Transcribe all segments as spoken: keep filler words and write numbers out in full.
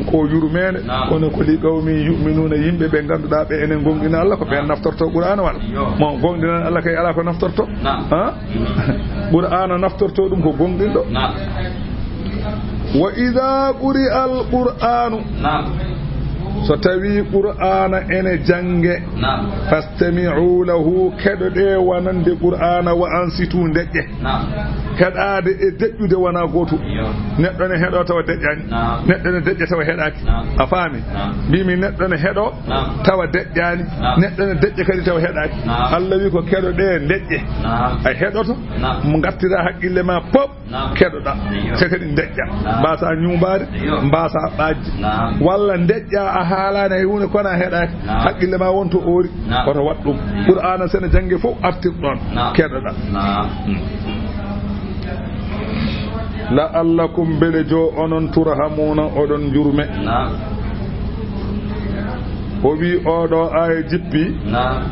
ko yurmeende, naam, kono ko li qawmin yu'minuuna, yimɓe ɓe ngannduɗaa ɓe enen gonɗina Allah, ko ɓeen, naam, naftorto Qur'aana wala. Iyo. Mo gonɗinan Allah kay alaa ko naftorto. Naam. Ha? Qur'aana naftorto ɗum ko gonɗinɗo. Naam. Wa idha quri'a al-Qur'anu. Naam. So tawi Qur'aana ene jannge. Naam. Fastami'u lahu, keɗoɗe wonande Qur'aana, wa ansitu, ndeƴƴe. Naam. Heɗaade e deƴƴude wonaa gootum. Iyo. Neɗɗo ne heɗo tawa deƴƴaani. Naam. Neɗɗo ne deƴƴa tawa heɗaaki. Naam. A faami? Naam. Mbimi neɗɗo ne heɗo, naam, tawa deƴƴaani. Naam. Neɗɗo ne deƴƴa kadi tawa heɗaaki. Naam. Allah wi ko keɗoɗe ndeƴƴe. Naam. A heɗoto, naam, mo ngartira haqqille ma pop. Naam. Keɗoɗa. Iyo. Te kadi ndeƴƴa. Naam. Mbasa ñuubaade, iyo, mbasa ɓaajde. Naam. Walla ndeƴƴa a haalaani hay huunde kono a heɗaaki. Naam. Haqqille ma wonto oori. Naam. Koto waɗ ɗum. Iyo. Qur'aana sene jannge fof artir ɗoon. Naam. Keɗoɗa. Naam. Hmm. La'allakum, mbele jo onon, turhamuuna, oɗon njurme. Naam. O wi oɗo aaya jippi. Naam.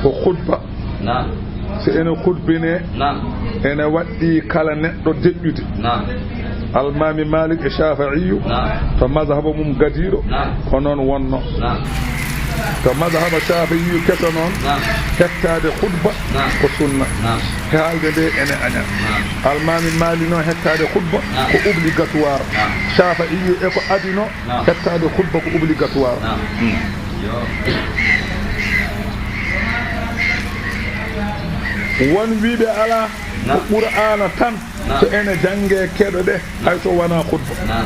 Ko khutba. Naam. So ene khutbine, naam, ene waɗɗi kala neɗɗo deƴƴude. Naam. Almaami Maalik e Shaafi'iyu, naam, to mazhaba mum gadiiɗo, naam, ko noon wonno. Naam. To mazhaba Shaafi'iyu keso noon, naam, hettaade khutba, naam, ko sunna. Naam. Haalde nde ene aña. Naam. Almaami Maalik noon hettaade khutba, naam, ko obligatoire. Naam. Shaafi'iyu e ko adino, naam, hettaade khutba ko obligatoire. Naam. Hmm. Yo. Won wiiɓe alaa, ko, naam, Qur'aana tan, naam, so ene jannge keɗoɗe, hay so wonaa khutba. Naam.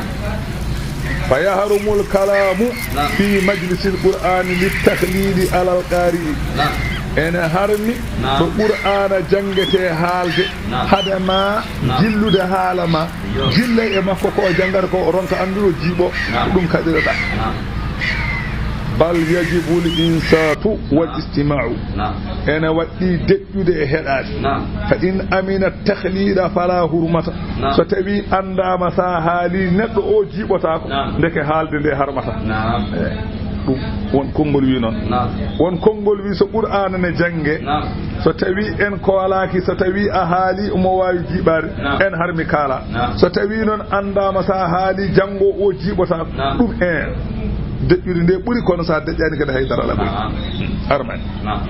Fa yahrumul kalaamu, naam, fi majlisil Qur'aani lit takhlidi alal qari'i. Naam. Ene harmi, naam, ɗo Qur'aana janngetee haalde, naam, hade ma, naam, jillude haala ma. Yo. Jillay e makko ko o janngata ko, o ronka anndude, o jiiɓo. Naam. Ko ɗum kaɗireɗaa. Naam. Bal yajibul insaatu wal, naam, istima'u. Naam. Ene waɗɗi deƴƴude e heɗaade. Naam. Fa in amina takhliida fala hurmata. Naam. So tawi anndaama sa haali neɗɗo o jiiɓotaako, naam, ndeke haalde nde harmata. Naam. Eh, ɗum won konngol wi noon. Naam. Won konngol wi so Qur'aana ne jannge, naam, so tawi en koolaaki, so tawi a haali omo waawi jiiɓaade, naam, en harmi kaala. Naam. So tawi noon anndaama sa haali janngo o jiiɓotaako. Naam. Ɗum en deƴƴude nde ɓuri, kono sa deƴƴaani kadi hay dara alaa. Naam. Harmani. Naam.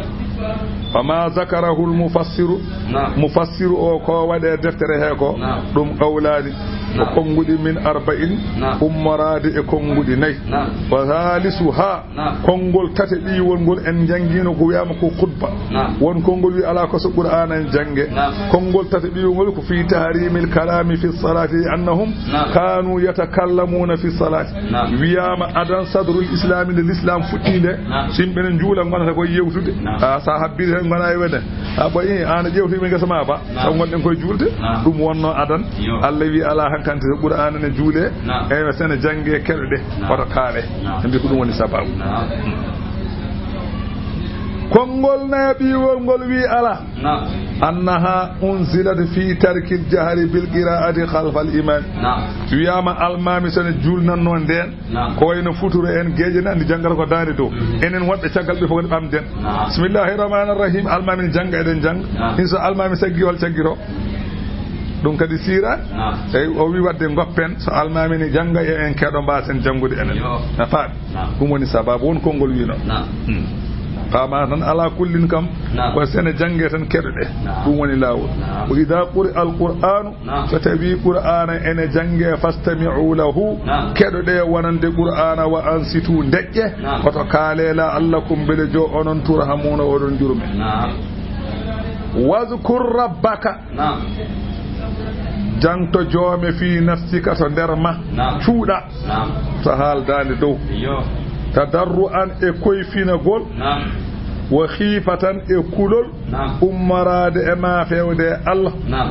Wa ma zakarahul mufassiru. Naam. Mufassiru o ko waɗe deftere he ko. Naam. Ɗum qawlaani. Ko, naam, konnguɗi min arba'in. Naam. Ummoraade e konnguɗi nayi. Naam. Wa thalisuha. Naam. Konngol tataɓiwol ngol en njanngiino ko wiyaama ko khutba. Naam. Won konngol wi alaa ko so Qur'aana en jannge. Naam. Konngol tataɓiwol ngol ko fi tahrimil kalami fi salati annahum, naam, kanu yatakallamuna fi salati. Naam. Wiyaama adan sadrul islami, nde l'islam fuɗɗi nde, naam, so yimɓe ne njuula ngonata ko yewtude. Naam. A sa habbiri hen ngona e wene. A ɓoyi an a ƴewti ɓe ngesa ma ba. Naam. Taw ngonɗen koye juulde. Naam. Ɗum wonno adan. Yo. Allah wi alaa hankante so Qur'aana ne juule. Naam. Eywa, sene jannge keɗoɗe. Naam. Hoto kaale. Naam. Ɓe mbi ko ɗum woni sababu. Naam. Konngol nayaɓiwol ngol wi alaa. Naam. Annaha unzilat fi tarkil jahri bil qira'ati khalfal imam. Naam. Wiyaama almaami sene juulnanno ndeen. Naam. Ko wayno futuro en geeƴe ne anndi janngata ko daande dow. Mhm. Enen wonɓe caggal ɓe fof kadi ɓamden. Naam. Bismillahi rahmani rahim. Almaami ne jannga, eɗen jannga. Naam. Insa almaami saggi, hol caggito? Ɗum kadi siira. Naam. Eyi, o wi wadde goppen, so almaami ne jannga, e en keɗo mbaasen janngude enen. Yo. A faami? Naam. Ɗum woni sababu won konngol wino. Naam. Hmm. Faama tan, ala kullin kam, naam, ko sene jannge tan keɗoɗe. Naam. Ɗum woni laawol. Naam. Wa idha quri al Qur'anu, naam, so tawi Qur'aana ene jannge, fastami'u lahu, naam, keɗoɗe wonande Qur'aana, wa ansitu, ndeƴƴe, naam, koto kaale, la'allakum, mbele jo onon, turhamuuna, oɗon jurme. Naam. Wazkur rabbaka. Naam. Jangto joome fi nafsika, to nder ma. Naam. Cuuɗa. Naam. To haaldaande dow. Iyo. Tadarru'an, e koyfinagol. Naam. Wa khiifatan, e kulol. Naam. Ummoraade e ma fewde e Allah. Naam.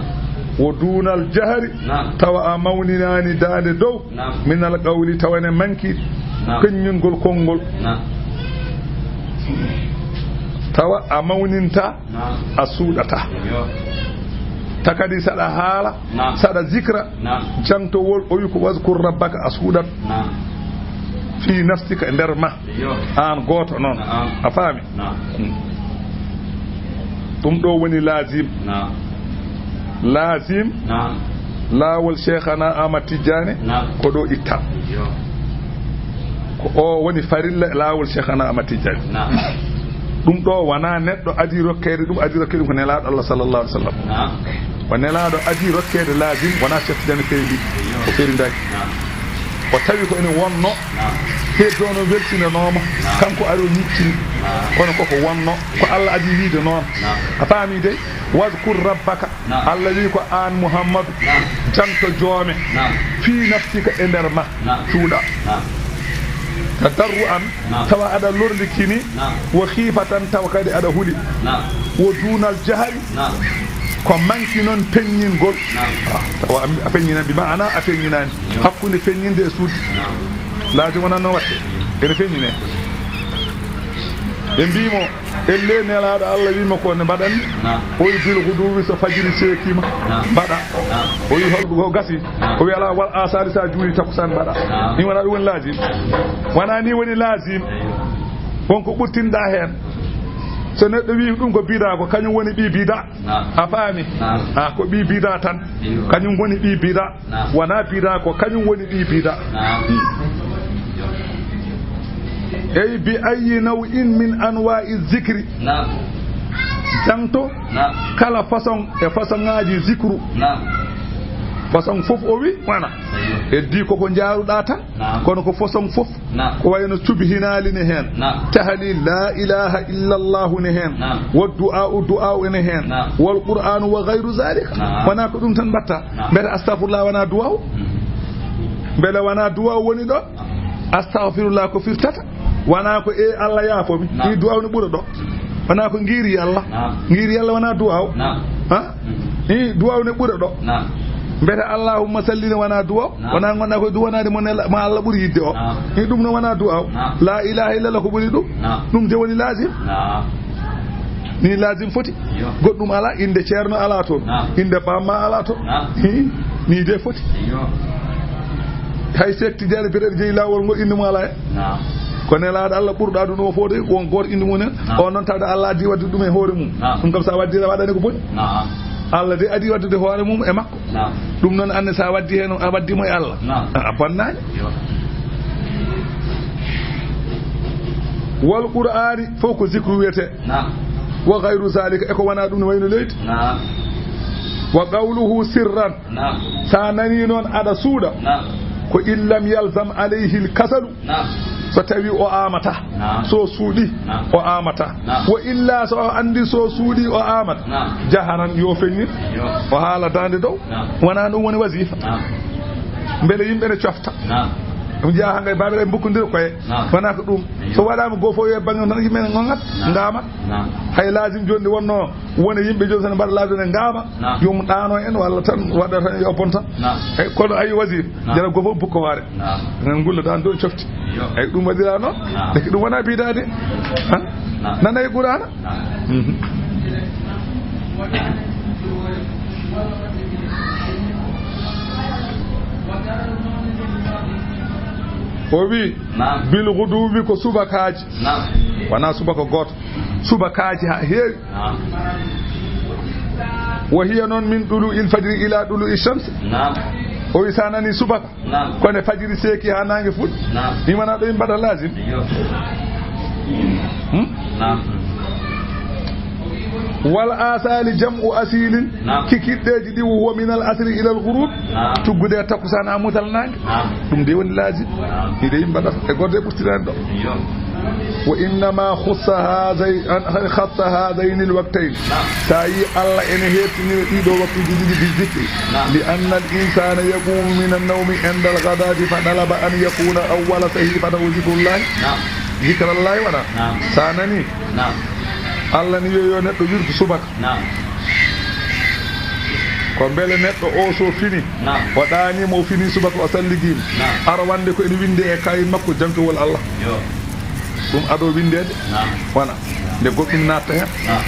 Wa duunal jahri. Naam. Tawa a mawninaani daande dow. Naam. Minal qawli, tawa ne manki. Naam. Peññungol konngol. Naam. Tawa a mawninta. Naam. A suuɗata. Iyo. Ta kadi saɗa haala, naam, saɗa zikra, naam, jangtowol o wi ko wazkur rabbaka, a suuɗat. Naam. Fi nafsika, e nder ma. Iyo. Aan gooto noon. Naam. A faami? Naam. Hmm. Ɗum ɗo woni laazim. Naam. Laazim. Naam. Laawol Cheikhana Ahmad Tidiane, naam, ko ɗo itta. Iyo. Ko o woni farilla e laawol Cheikhana Ahmad Tidiane. Naam. Ɗum ɗo wona neɗɗo adi rokkeede ɗum, adi rokkeede ɗum ko Nelaaɗo Allah sallallahu alaihi wasallam. Naam. O Nelaaɗo adi rokkeede laazim, wona Cheikh Tidiane feewi. Iyo. O feerindaaki. Naam. O tawi ko ene wonno, naam, heddoono weltinanooma, naam, kanko ari o ñiccini. Naam. Kono koko wonno, ko Allah adi wiide noon. Naam. A faami dey? Wadkur rabbaka. Naam. Allah wi ko aan Muhammadu, naam, janto joome, naam, fii nafsika e nder ma, naam, cuuɗa. Naam. Tadarru'an, naam, tawa aɗa lorlikini, naam, wa khiifatan tawa kadi aɗa huli. Naam. Wa duunal jahri, naam, ko manki noon peññingol. Naam. Ah, tawa a, a feññinan bi maana a feññinaani. Yo. Hakkunde feññinde e suuɗi. Naam. Laaji wonanno waɗde. Ene feññine. Ɓe mbii mo, Elle Nelaaɗo Allah wii mo ko ne mbaɗanmi. Naam. O wi bil ghuduwi so fajiri seekiima. Naam. Mbaɗa. Naam. O wi holko gasi. Naam. O wi alaa wal asali so a juuli takkusaan mbaɗa. Naam. Ni wona ɗum woni laazim. Wona ni woni laazim. Eyo. Won ko ɓurtinɗa heen. So neɗɗo wii ɗum ko bida ko kañum woni ɓii bida. Naam. A faami? Naam. A ko ɓii bida tan. Eyo. Kañum woni ɓii bida. Naam. Wona bida ko kañum woni ɓii bida. Naam. Ey bi ayyi naw'in min anwa'i zikri. Naam. Janto. Naam. Kala façon e façon ngaaji zikru. Naam. Façon fof o wi wona. Eyo. Heddi koko njaaruɗa tan. Naam. Kono ko façon fof. Naam. Ko wayno subhinaali ne heen. Naam. Tahlil la ilaha illa Allahu ne heen. Naam. Wa du'a'u, du'a'u ene heen. Naam. Wal Qur'anu wa ghayru zalika. Naam. Wona ko ɗum tan mbatta. Naam. Mbete astafurlah wona du'a'u? Mhm. Mbele wona du'a'u woni ɗo? Astafirullah ko firtata? Wona ko e Allah yaafo mi. Naam. Ɗi du'a'u ne ɓura ɗo. Wona ko ngiiri Allah. Naam. Ngiiri Allah wona du'a'u. Naam. Ha? Mhm. Ɗi du'a'u ne ɓura ɗo. Naam. Mbete allahumma salli ne wona du'a'u. Naam. Wona gonɗa koye duwanaade mo nela-, mo Allah ɓuri yidde o. Naam. Ɗi ɗum no wona du'a'u. Naam. La ilaha illallah ko ɓuri ɗum. Naam. Ɗum de woni lazim. Naam. Ni lazim foti. Yo. Goɗɗum ala, innde ceerno ala toon. Naam. Innde bamma ala toon. Naam. Hi, ni de foti. Yo. Hay sekti jare bireɗe jeyi laawol ngol innde mo ala e. Naam. Ko nelaaɗo Allah ɓurɗo aduna o fof de, won gooto innde mum en. Naam. On noon tawde Allah addi wadde ɗum e hoore mum. Naam. Ɗum kam sa waddira waɗani ko boni. Naam. Allah de adi waddude hoore mum e makko. Naam. Ɗum noon anne sa waddi heen, a waddi mo e Allah. Naam. A, a bonnaani. Yo. Wal Qur'aani fof ko zikru wiyetee. Naam. Wa ghayru zalika, e ko wona ɗum no wayno leydi. Naam. Wa qawluhu sirran. Naam. Sa nani noon aɗa suuɗa. Naam. Ko in lam yalzam alayhi al kasalu. Naam. So tawi o amata. Naam. So suuɗi. Naam. O amata. Naam. Wa illa so o andi so suuɗi o amata. Naam. Jaharan yo feññin. Yo. O haala daande dow. Naam. Wona ɗum woni wasifa. Naam. Mbele yimɓe ne cofta. Naam. Ɗum jeyaa hannga e baabiraaɓe mbokkondira koye. Naam. Wona ko ɗum. Yo. So waɗaama goo fof yo e bannge tan yimɓe ne gongat. Naam. Ngaamat. Naam. Hay lazim jooni nde wonno wona yimɓe jooni tan mbaɗa lazim ne ngaama. Naam. Yom ɗaano en walla tan waɗa tan yo bon tan. Naam. Eyi, kono ayi wasifa. Naam. Jara goo fof bukko waare. Naam. Ngal ngulla dan ɗo cofti. Yo. Eyi, ɗum waɗira noon. Naam. Ndeke ɗum wona bidaade. Ha? Naam. Nana e Qur'aana. Naam. Mhm. O wi, naam, bil ghuduwi ko subakaaji. Naam. Wona subaka gooto. Subakaaji haa heewi. Naam. Wa hiya noon min tulu'il fajri ila tulu'i shams. Naam. O wi sa nani subaka. Naam. Ko nde fajiri seeki haa naange fuɗi. Naam. Ni wona ɗo yimɓe mbaɗa lazim. Yo. Hmm? Naam. Wal asali jam'u asilin. Naam. Kikiɗɗeeji ɗi wo minal asri ilal ghurub. Naam. Tuggude e takkusaan haa mutal naange. Naam. Ɗum de woni lazim. Naam. Ni de yimɓe mbaɗata. E goɗɗo e ɓurtinaani ɗo. Yo. Wa innama khussa hadhay-, an-, khassa hadhayni al-waqtayn. Naam. Sa yi Allah ene heertinira ɗiɗo waktuuji ɗiɗi bi zikri. Naam. Li anna al insana yaqumu min an-nawmi inda al-ghadati fa talaba an yakuna awwala sahifatahu zikrullah. Naam. Zikrallahi wona. Naam. Sa nani? Naam. Allah ni yo, yo neɗɗo wirdu subaka. Naam. Ko mbele neɗɗo o so fini, naam, o ɗaaniima, o fini subaka, o salligiima. Naam. Ara wonde ko ene winndi e kayit makko jankewol Allah. Yo. Ɗum ado winndeede. Naam. Wona. Nde goɗɗum natta heen. Naam.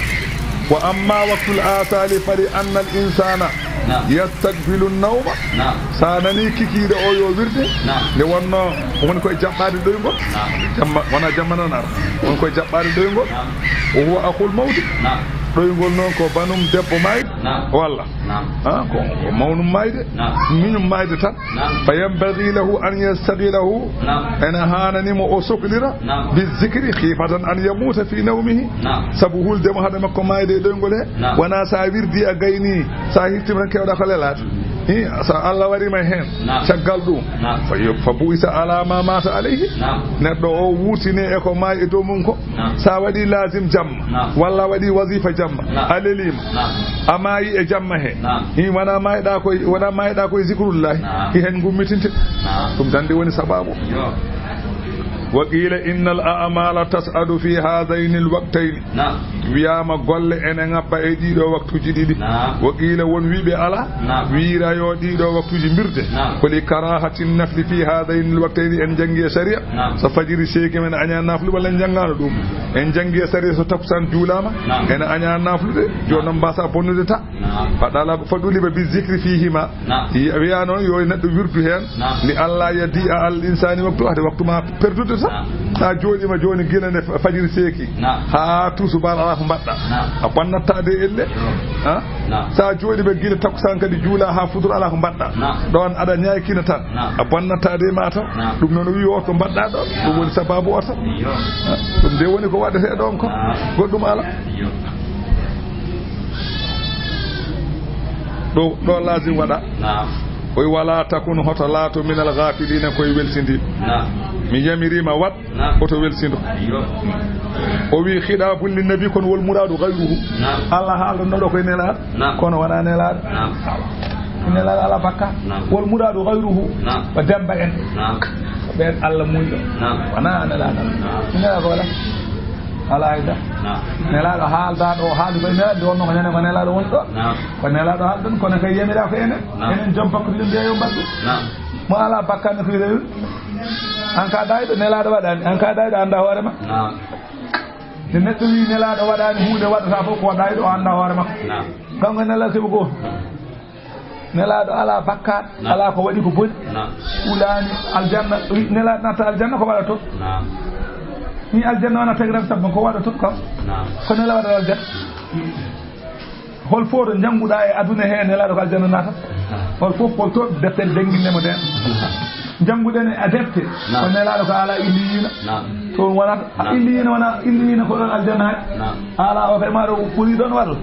Wa amma waqtul asali fali anna al insana, naam, yastaqbilu nawma. Naam. Sa nani kikiiɗe o yo wirde. Naam. Nde wonno woni koye jaɓɓaade ɗoyngol. Naam. Jamma, wona jamma nan ara. Woni koye jaɓɓaade ɗoyngol. Naam. Wa huwa akhul mawti. Naam. Ɗoyngol noon ko banum debbo maayde. Naam. Walla? Naam. Ha, ko, ko mawnum maayde. Naam. Miñum maayde tan. Naam. Fa yanbaghi lahu an yastaghilahu. Naam. Ene haanani mo o soklira. Naam. Bi zikri khifatan an yamuta fi nawmihi. Naam. Sabu hulde mo hade makko maayde e ɗoyngol he. Naam. Wona sa wirdi a gayni, sa hirtima tan kewɗa ko lelaade. Hi, so Allah warima heen, naam, caggal ɗum, naam, fa yo-, fa bu'isa ala ma mata alayhi. Naam. Neɗɗo o wurtine e ko maayi e dow mum ko. Naam. Sa waɗi lazim jamma, naam, walla waɗi wazifa jamma, naam, a lelima, naam, a maayi e jamma he. Naam. Hi, wona maayɗa koye, wona maayɗa koye zikrullahi. Naam. Hi, heen gummitinte. Naam. Ɗum tan nde woni sababu. Yo. Wa qila innal a'mala tas'adu fi hadhayni al-waqtayni. Naam. Wiyaama golle ene ŋabba e ɗiɗo waktuuji ɗiɗi. Naam. Wa qila, won wiiɓe alaa. Naam. Wiira yo ɗiɗo waktuuji mbirde. Naam. Ko li karahati nafli fi hadhayni al-waqtayni, en janngi e sariya. Naam. So fajiri seeki men aña naflu walla en janngaano ɗum. En janngi e sariya so takkusaan juulaama, naam, ene aña naflude. Jooni noon mbasa bonnude ta. Naam. Faɗɗa ala, faɗɗuli ɓe bi zikri fihima. Naam. Yi-, wiya noon yo neɗɗo wirdu heen. Naam. Li alla yadi'a al insani waktu, hade waktu ma perdude tan. Naam. Sa jooɗima jooni gila ne fa-, fajiri seeki. Naam. Ha tusubaar ala ko mbaɗɗa. Naam. A bonnatta de elle. Yo. Ha? Naam. Sa jooɗima gila takkusaan kadi juula ha futuro ala ko mbaɗɗa. Naam. Ɗoon aɗa ñaykina tan. Naam. A bonnatta de ma taw. Naam. Ɗum noon o wi o to mbaɗɗa ɗoon. Ɗum woni sababu o tan. Yo. Ha? Ɗum de woni ko waɗete ɗoon ko. Naam. Goɗɗum ala. Yo. Ɗo, ɗo lazim waɗa. Naam. O wi, "Wala takun, hoto laato, minal ghafilina, koye welsindiiɓe." Naam. Mi yamiriima waɗ, naam, hoto welsindo. Yo. O wi, "Khidabun linnabi, kono wal muradu ghayruhu." Naam. Allah haaldanno ɗo koye nelaaɗo, naam, kono wona nelaaɗo. Naam. Nelaaɗo ala bakka. Naam. Wal muradu ghayruhu. Naam. Ko Demba en. Naam. Ko ɓeen Allah muuyi ɗo. Naam. Wona nelaaɗo. Naam. Nelaaɗo wala. Alaa hayda. Naam. Nelaaɗo haaldaɗo o haali koye nelaaɗo, nde wonno ko ñande ko nelaaɗo woni ɗo. Naam. Ko nelaaɗo haaldan, kono kay yamira ko enen. Naam. Enen joom bakkude mbiya yo mbaɗ ɗum. Naam. Mo alaa bakkat ne ko wiɗa ɗum. An ka dayɗo nelaaɗo waɗani, an ka dayɗo annda hoore ma. Naam. Nde neɗɗo wi nelaaɗo waɗani huunde waɗata fof ko dayɗo o annda hoore makko. Naam. Kanko nelaaɗo keɓi ko. Nelaaɗo alaa bakkaat, naam, alaa ko waɗi ko boni. Naam. Wulaani aljanna, wi-, nelaaɗo natta aljanna ko waɗa toon. Naam. Ni aljanna wona tagiram sabu ko waɗa toon kam. Naam. Ko nelaaɗo waɗa aljanna. Hol fof to njannguɗaa e aduna he nelaaɗo ko aljanna naata? Naam. Hol fof, hol to deftere jannginde mo nden? Naam. Njannguɗen e defte, naam, ko nelaaɗo ko alaa illiyiina. Naam. Toon wonata. Naam. Illiyiina wona, illiyiina ko ɗon aljanna hay. Naam. Alaa o kay maa ɗo ɓuri ɗon waɗo.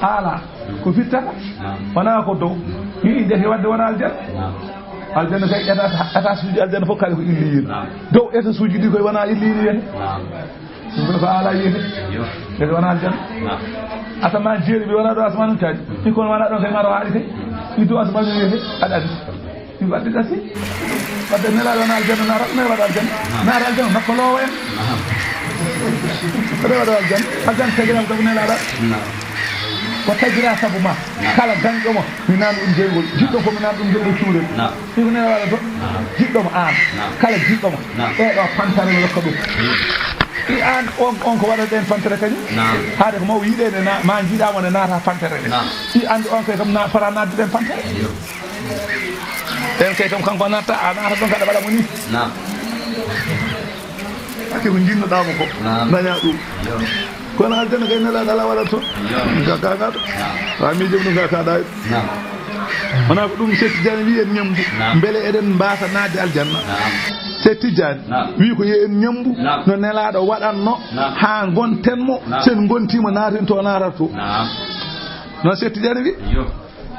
Alaa. Ko fittata. Naam. Wonaa ko dow. Ni ɗeke waɗde wona aljanna. Naam. Aljanna kay étage, étage uji aljanna fof kala ko illiyiina. Naam. Dow étage uji ɗi koye wona illiyiina wiyete. Naam. Ɗum ko alaa wiyete. Yo. Ɓe wona aljanna. Naam. Asamaan jeeri ɓe wona ɗo asamaan taaji. Ɗi kono wona ɗon kay maro haali kay. Ɗi dow asamaan wiyete aɗa andi. Ɗi wadde gasi. Wadde nelaaɗo wona aljanna naata, nelaaɗo waɗa aljanna. Naam. Naata aljanna, makko loowo en. Naam. Ko ɗo waɗa aljanna. Aljanna tagiram sabu nelaaɗo. Naam. Ko tagira sabu ma. Naam. Kala gañɗo mo, mi naan ɗum jeyngol. Jiɗɗo ko mi naan ɗum jeyngol cuuɗel. Naam. Ɗum ko nelaaɗo to. Naam. Jiɗɗo mo aan. Naam. Kala jiɗɗo mo. Naam. Ɗee ɗo pantare mi rokka ɗum. Ɗi aan on, on ko waɗa ɗen pantare kañum. Naam. Haade ko maw yiɗe ne na-, ma jiiɗa mo ne naata pantare ɗe. Naam. Ɗi anndi on kay kam na-, fota naatde ɗen pantare. Yo. Ɗen kay kam kanko natta, a naata ɗon kaɗa waɗa mo ni. Naam. Hakke ko jinnoɗa mo ko. Naam. Daña ɗum. Yo. Kono aljanna kay nelaaɗo ala waɗat toon. Yo. Ga, ga, ga ɗo. Naam. Wa miijo ɗum ga ka ɗawi. Naam. Wona ko ɗum Seeɗ Tijaan wi en ñambu. Naam. Mbele eɗen mbaasa naatde aljanna. Naam. Seeɗ Tijaan, naam, wi ko yo en ñambu, naam, no nelaaɗo waɗatno, naam, haa ngonten mo. Naam. Sen ngontii mo naatinto naatato. Naam. Noon Seeɗ Tijaan wi. Yo.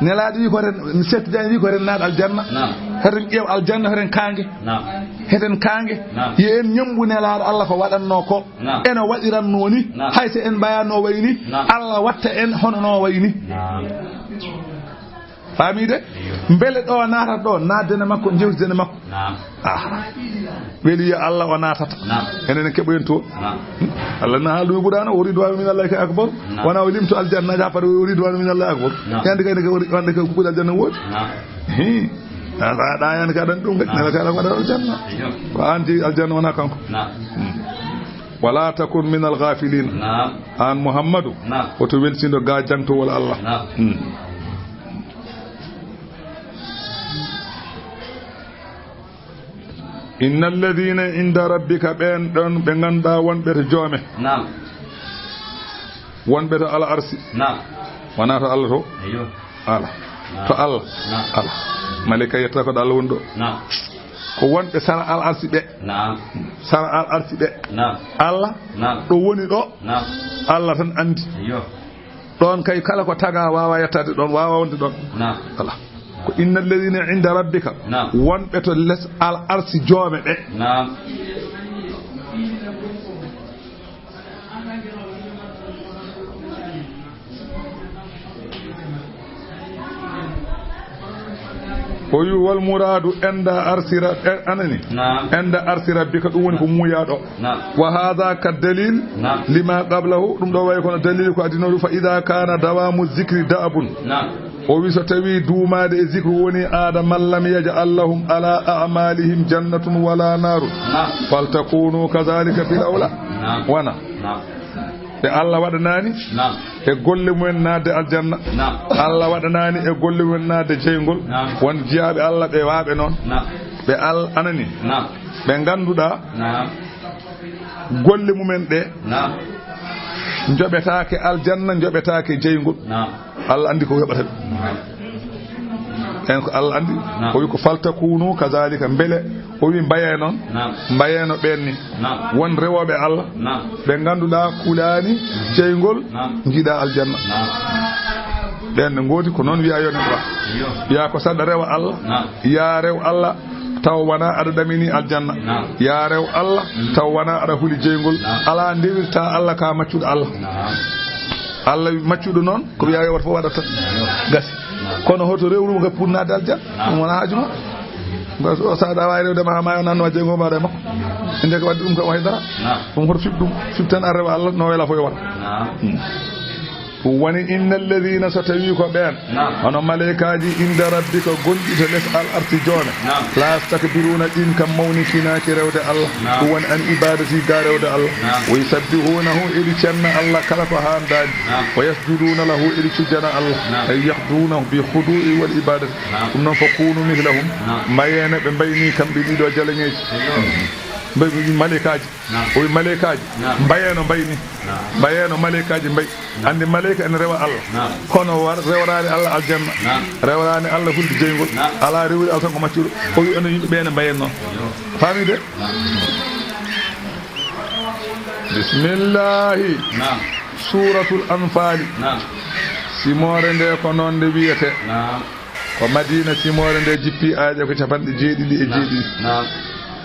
Nelaaɗo wi ko ren, Seeɗ Tijaan wi ko ren naat aljanna. Naam. Heten ƴeew aljanna, heten kaange. Naam. Heten kaange. Naam. Yo en ñambu nelaaɗo Allah ko waɗatno ko. Naam. Eno waɗiratno ni. Naam. Hay so en mbayatno wayi ni. Naam. Allah watta en hono no wayi ni. Naam. Faami de? Iyo. Mbele ɗo naatata ɗo, naatden e makko, jewtiden e makko. Naam. Aha. Weli yo Allah o naatata. Naam. Enen en keɓoyen toon. Naam. Allah na haaldu e Qur'aana, o ridwaanu min Allahi akbar. Naam. Wona o limto aljanna, ja, par o ridwaanu min Allahi akbar. Naam. Yande kay, ne kay, wande kay, kuɓɓuɗe aljanna woodi. Naam. Hi. A, a, ɗa yande ka ɗan ɗum kay, naam, nela ka ɗan waɗa aljanna. Iyo. Ko an jeyi aljanna, wona kanko. Naam. Hmm. Wala takun min al-ghafilin. Naam. An Muhammadu, naam, woto welsindo ga jangtowol Allah. Naam. Hmm. Inna alladhina inda rabbika, ɓen ɗon ɓe ngannduɗaa wonɓe to joome. Naam. Wonɓe to al arsi. Naam. Wonaa to Allah to? Eyyo. Ala. Naam. To Allah? Naam. Ala. Malika yetta ko ɗo Allah woni ɗo. Naam. Ko wonɓe sara al arsi ɓe. Naam. Sara al arsi ɓe. Naam. Allah? Naam. Ɗo woni ɗo? Naam. Allah tan anndi. Eyyo. Ɗoon kay kala ko tagaa waawaa yettaade ɗoon, waawaa wonde ɗoon. Naam. Ala. Ko inna alladhina inda rabbika. Naam. Wonɓe to les al arsi joome ɓe. Naam. O wi wal muraadu enda arsi ra-, e, anani? Naam. Enda arsi rabbika, ɗum woni ko muuyaa ɗo. Naam. Wa hadha ka dalil. Naam. Lima qablahu, ɗum ɗo wayi kono dalil ko adinooɗo, fa idha kana dawamu zikri da'abun. Naam. O wi so tawi duumaade e zikru woni aada, man lam yaj'al lahum ala a'malihim jannatun wala narun. Naam. Faltakunu kadhalika fil awla. Naam. Wona. Naam. Ɓe Allah waɗanaani. Naam. E golle mumen naatde aljanna. Naam. Allah waɗanaani e golle mumen naatde jeyngol. Naam. Won jiyaaɓe Allah ɓe waaɓe noon. Naam. Ɓe Al-, anani. Naam. Ɓe ngannduɗaa. Naam. Golle mumen ɗe. Naam. Njoɓetaake aljanna, njoɓetaake jeyngol. Naam. Allah anndi ko yoɓata ɓe. Ɓeen ko Allah anndi. Naam. O wi ko faltakunu kadhalika, mbele, o wi mbayee noon. Naam. Mbayee no ɓeen ni. Naam. Won rewooɓe Allah. Naam. Ɓe ngannduɗaa kulaani jeyngol, naam, njiɗaa aljanna. Naam. Ɓeen ne ngoodi ko noon wiyaa yo neɗɗo wa. Yo. Wiyaa ko saɗa rewa Allah. Naam. Yaa rew Allah taw wonaa aɗa ɗamini aljanna. Naam. Yaa rew Allah, mm, taw wonaa aɗa huli jeyngol. Naam. Alaa ndewirtaa Allah ka maccuɗo Allah. Naam. Allah maccuɗo noon, ko wiyaa yowata fof waɗata. Naam. Gasi. Naam. Kono hoto rewru ka pour naatde aljanna? Naam. Ɗum wonaa haaju ma. Ba-, so, so aɗa waawi rewde ma haa maayo, nanno jeyngol mbaɗa e makko. Inde ko waɗde ɗum kam hay dara. Naam. Ɗum hoto fiɓ ɗum. Fiɓ tan ar rewa Allah, no wela fof yo waɗ. Naam. Hmm. Ɗum woni, inna alladhina, so tawi ko ɓeen, naam, hono maleykaaji, inda rabbika, gonɗi to les al arsi joome, naam, la yastakbiruna, ɗin kam mawnikinaaki rewde Allah. Naam. Ɗum woni an ibadati ga rewde Allah. Naam. Wa yusabbihunahu, eɗi cenna Allah kala ko haandaani. Naam. Wa yasjuduna lahu, eɗi cujjana Allah. Naam. Ay yahdunahu bi khudu'i wal ibadati. Naam. Ɗum noon, fa kunu mithlahum. Naam. Mbayeene ɓe mbayni kamɓe ɗiɗo jalaŋeeji. Eyyo. Mbe-, maleykaaji. Naam. O wi maleykaaji, naam, mbayeeno mbayni. Naam. Mbayeeno maleykaaji mbayi. Naam. Anndi maleyka ene rewa Allah. Naam. Kono war-, rewraani Allah aljanna. Naam. Rewraani Allah hulde jeyngol. Naam. Alaa rewri Allah tan ko maccuɗo. O wi onon yimɓe ɓe ne mbayen noon. Yo. Faami de? Naam. Bismillahi. Naam. Suuratul Anfaali. Naam. Simoore nde ko noon nde wiyetee. Naam. Ko Madiina simoore nde jippi, aaye ko capanɗe jeeɗiɗi e jeeɗiɗi. Naam.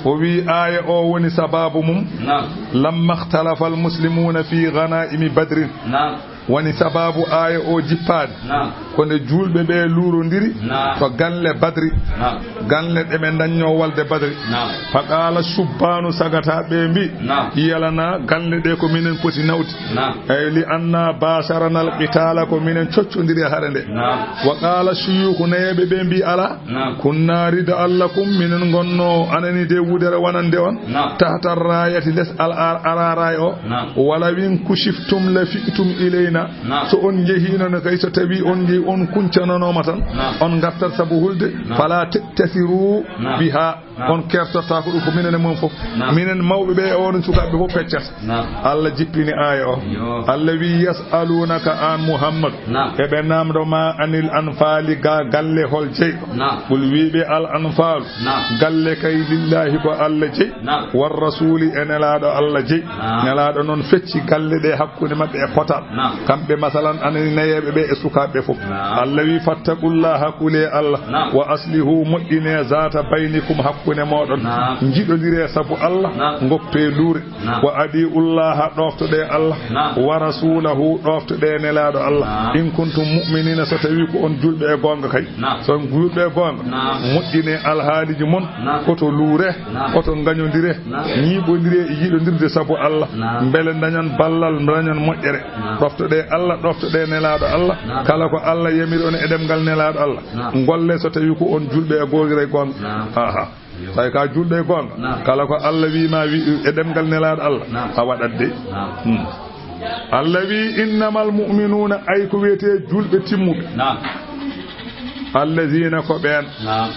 O wi aaya o woni sababu mum. Naam. Lamma ikhtalafa al-muslimuuna fi ghanaa'imi Badrin. Naam. Woni sababu aaya o jippaade. Naam. Ko nde juulɓe ɓe luurondiri, naam, to galle Badri. Naam. Galle ɗe ɓe ndañnoo walde Badri. Naam. Fa qaala shubbaanu, sagataaɓe ɓe mbi, naam, yalana galle ɗe ko minen poti nawde. Naam. Eyi, li anna baasharana al-qitaala, ko minen coccondiri e hare nde. Naam. Wa qaala shuyuukhu, nayeeɓe ɓe mbi, alaa. Naam. Kunna rida'an lakum, minen ngonnoo anani de wudere wonande on. Naam. Tahta raayati, les al ar-, araraay o. Naam. Walaw in kushiftum la fi'tum ilayna. Naam. So on njehiino ne kay, so tawi on njehi, on kuncananooma tan. Naam. On ngartat sabu hulde. Naam. Fala ta'tasiru, naam, biha. Naam. On kertortaa ko ɗum, ko minen e mon fof. Naam. Minen mawɓe ɓe e onon sukaaɓe fof peccata. Naam. Allah jippini aaya o. Yo. Allah wi, yas'alunaka an Muhammad. Naam. Eɓe namndo ma anil anfaali ga galle hol jeyɗo. Naam. Qul wiɓe al anfaalu. Naam. Galle kay lillahi ko Allah jeyi. Naam. War rasuuli e nelaaɗo Allah jeyi. Naam. Nelaaɗo noon fecci galle ɗe hakkunde maɓɓe e potal. Naam. Kamɓe, masalan, anani nayeeɓe ɓe e sukaaɓe ɓe fof. Naam. Allah wi, fattaqullaha, kule Allah. Naam. Wa aslihu, moƴƴine, zata baynikum, hakkunde mooɗon. Naam. Njiɗondire sabu Allah. Naam. Ngoppe luure. Naam. Wa adiullaha, ɗoftoɗe Allah. Naam. Wa rasulahu, ɗoftoɗe nelaaɗo Allah. Naam. In kuntum mu'minina, so tawi ko on julɓe e goonga kay. Naam. So on julɓe e goonga, naam, moƴƴine alhaaliji mon. Naam. Hoto luure, naam, hoto ngañondire, naam, ñiiɓondire e yiɗondirde sabu Allah. Naam. Mbele dañon ballal, dañon moƴƴere. Naam. Ɗoftoɗe Allah, ɗoftoɗe nelaaɗo Allah. Naam. Kala ko Allah yamiri on e ɗemngal nelaaɗo Allah. Naam. Ngolle so tawi ko on julɓe e goonga e goonga. Naam. Aha. Yo. Tawi ka julɗo e goonga. Naam. Kala ko Allah wi ma wi-, e ɗemngal nelaaɗo Allah, naam, a waɗat de. Naam. Hmm. Allah wi, innamal mu'minuuna, ay ko wiyetee julɓe timmuɓe. Naam. Allazina, ko ɓeen. Naam.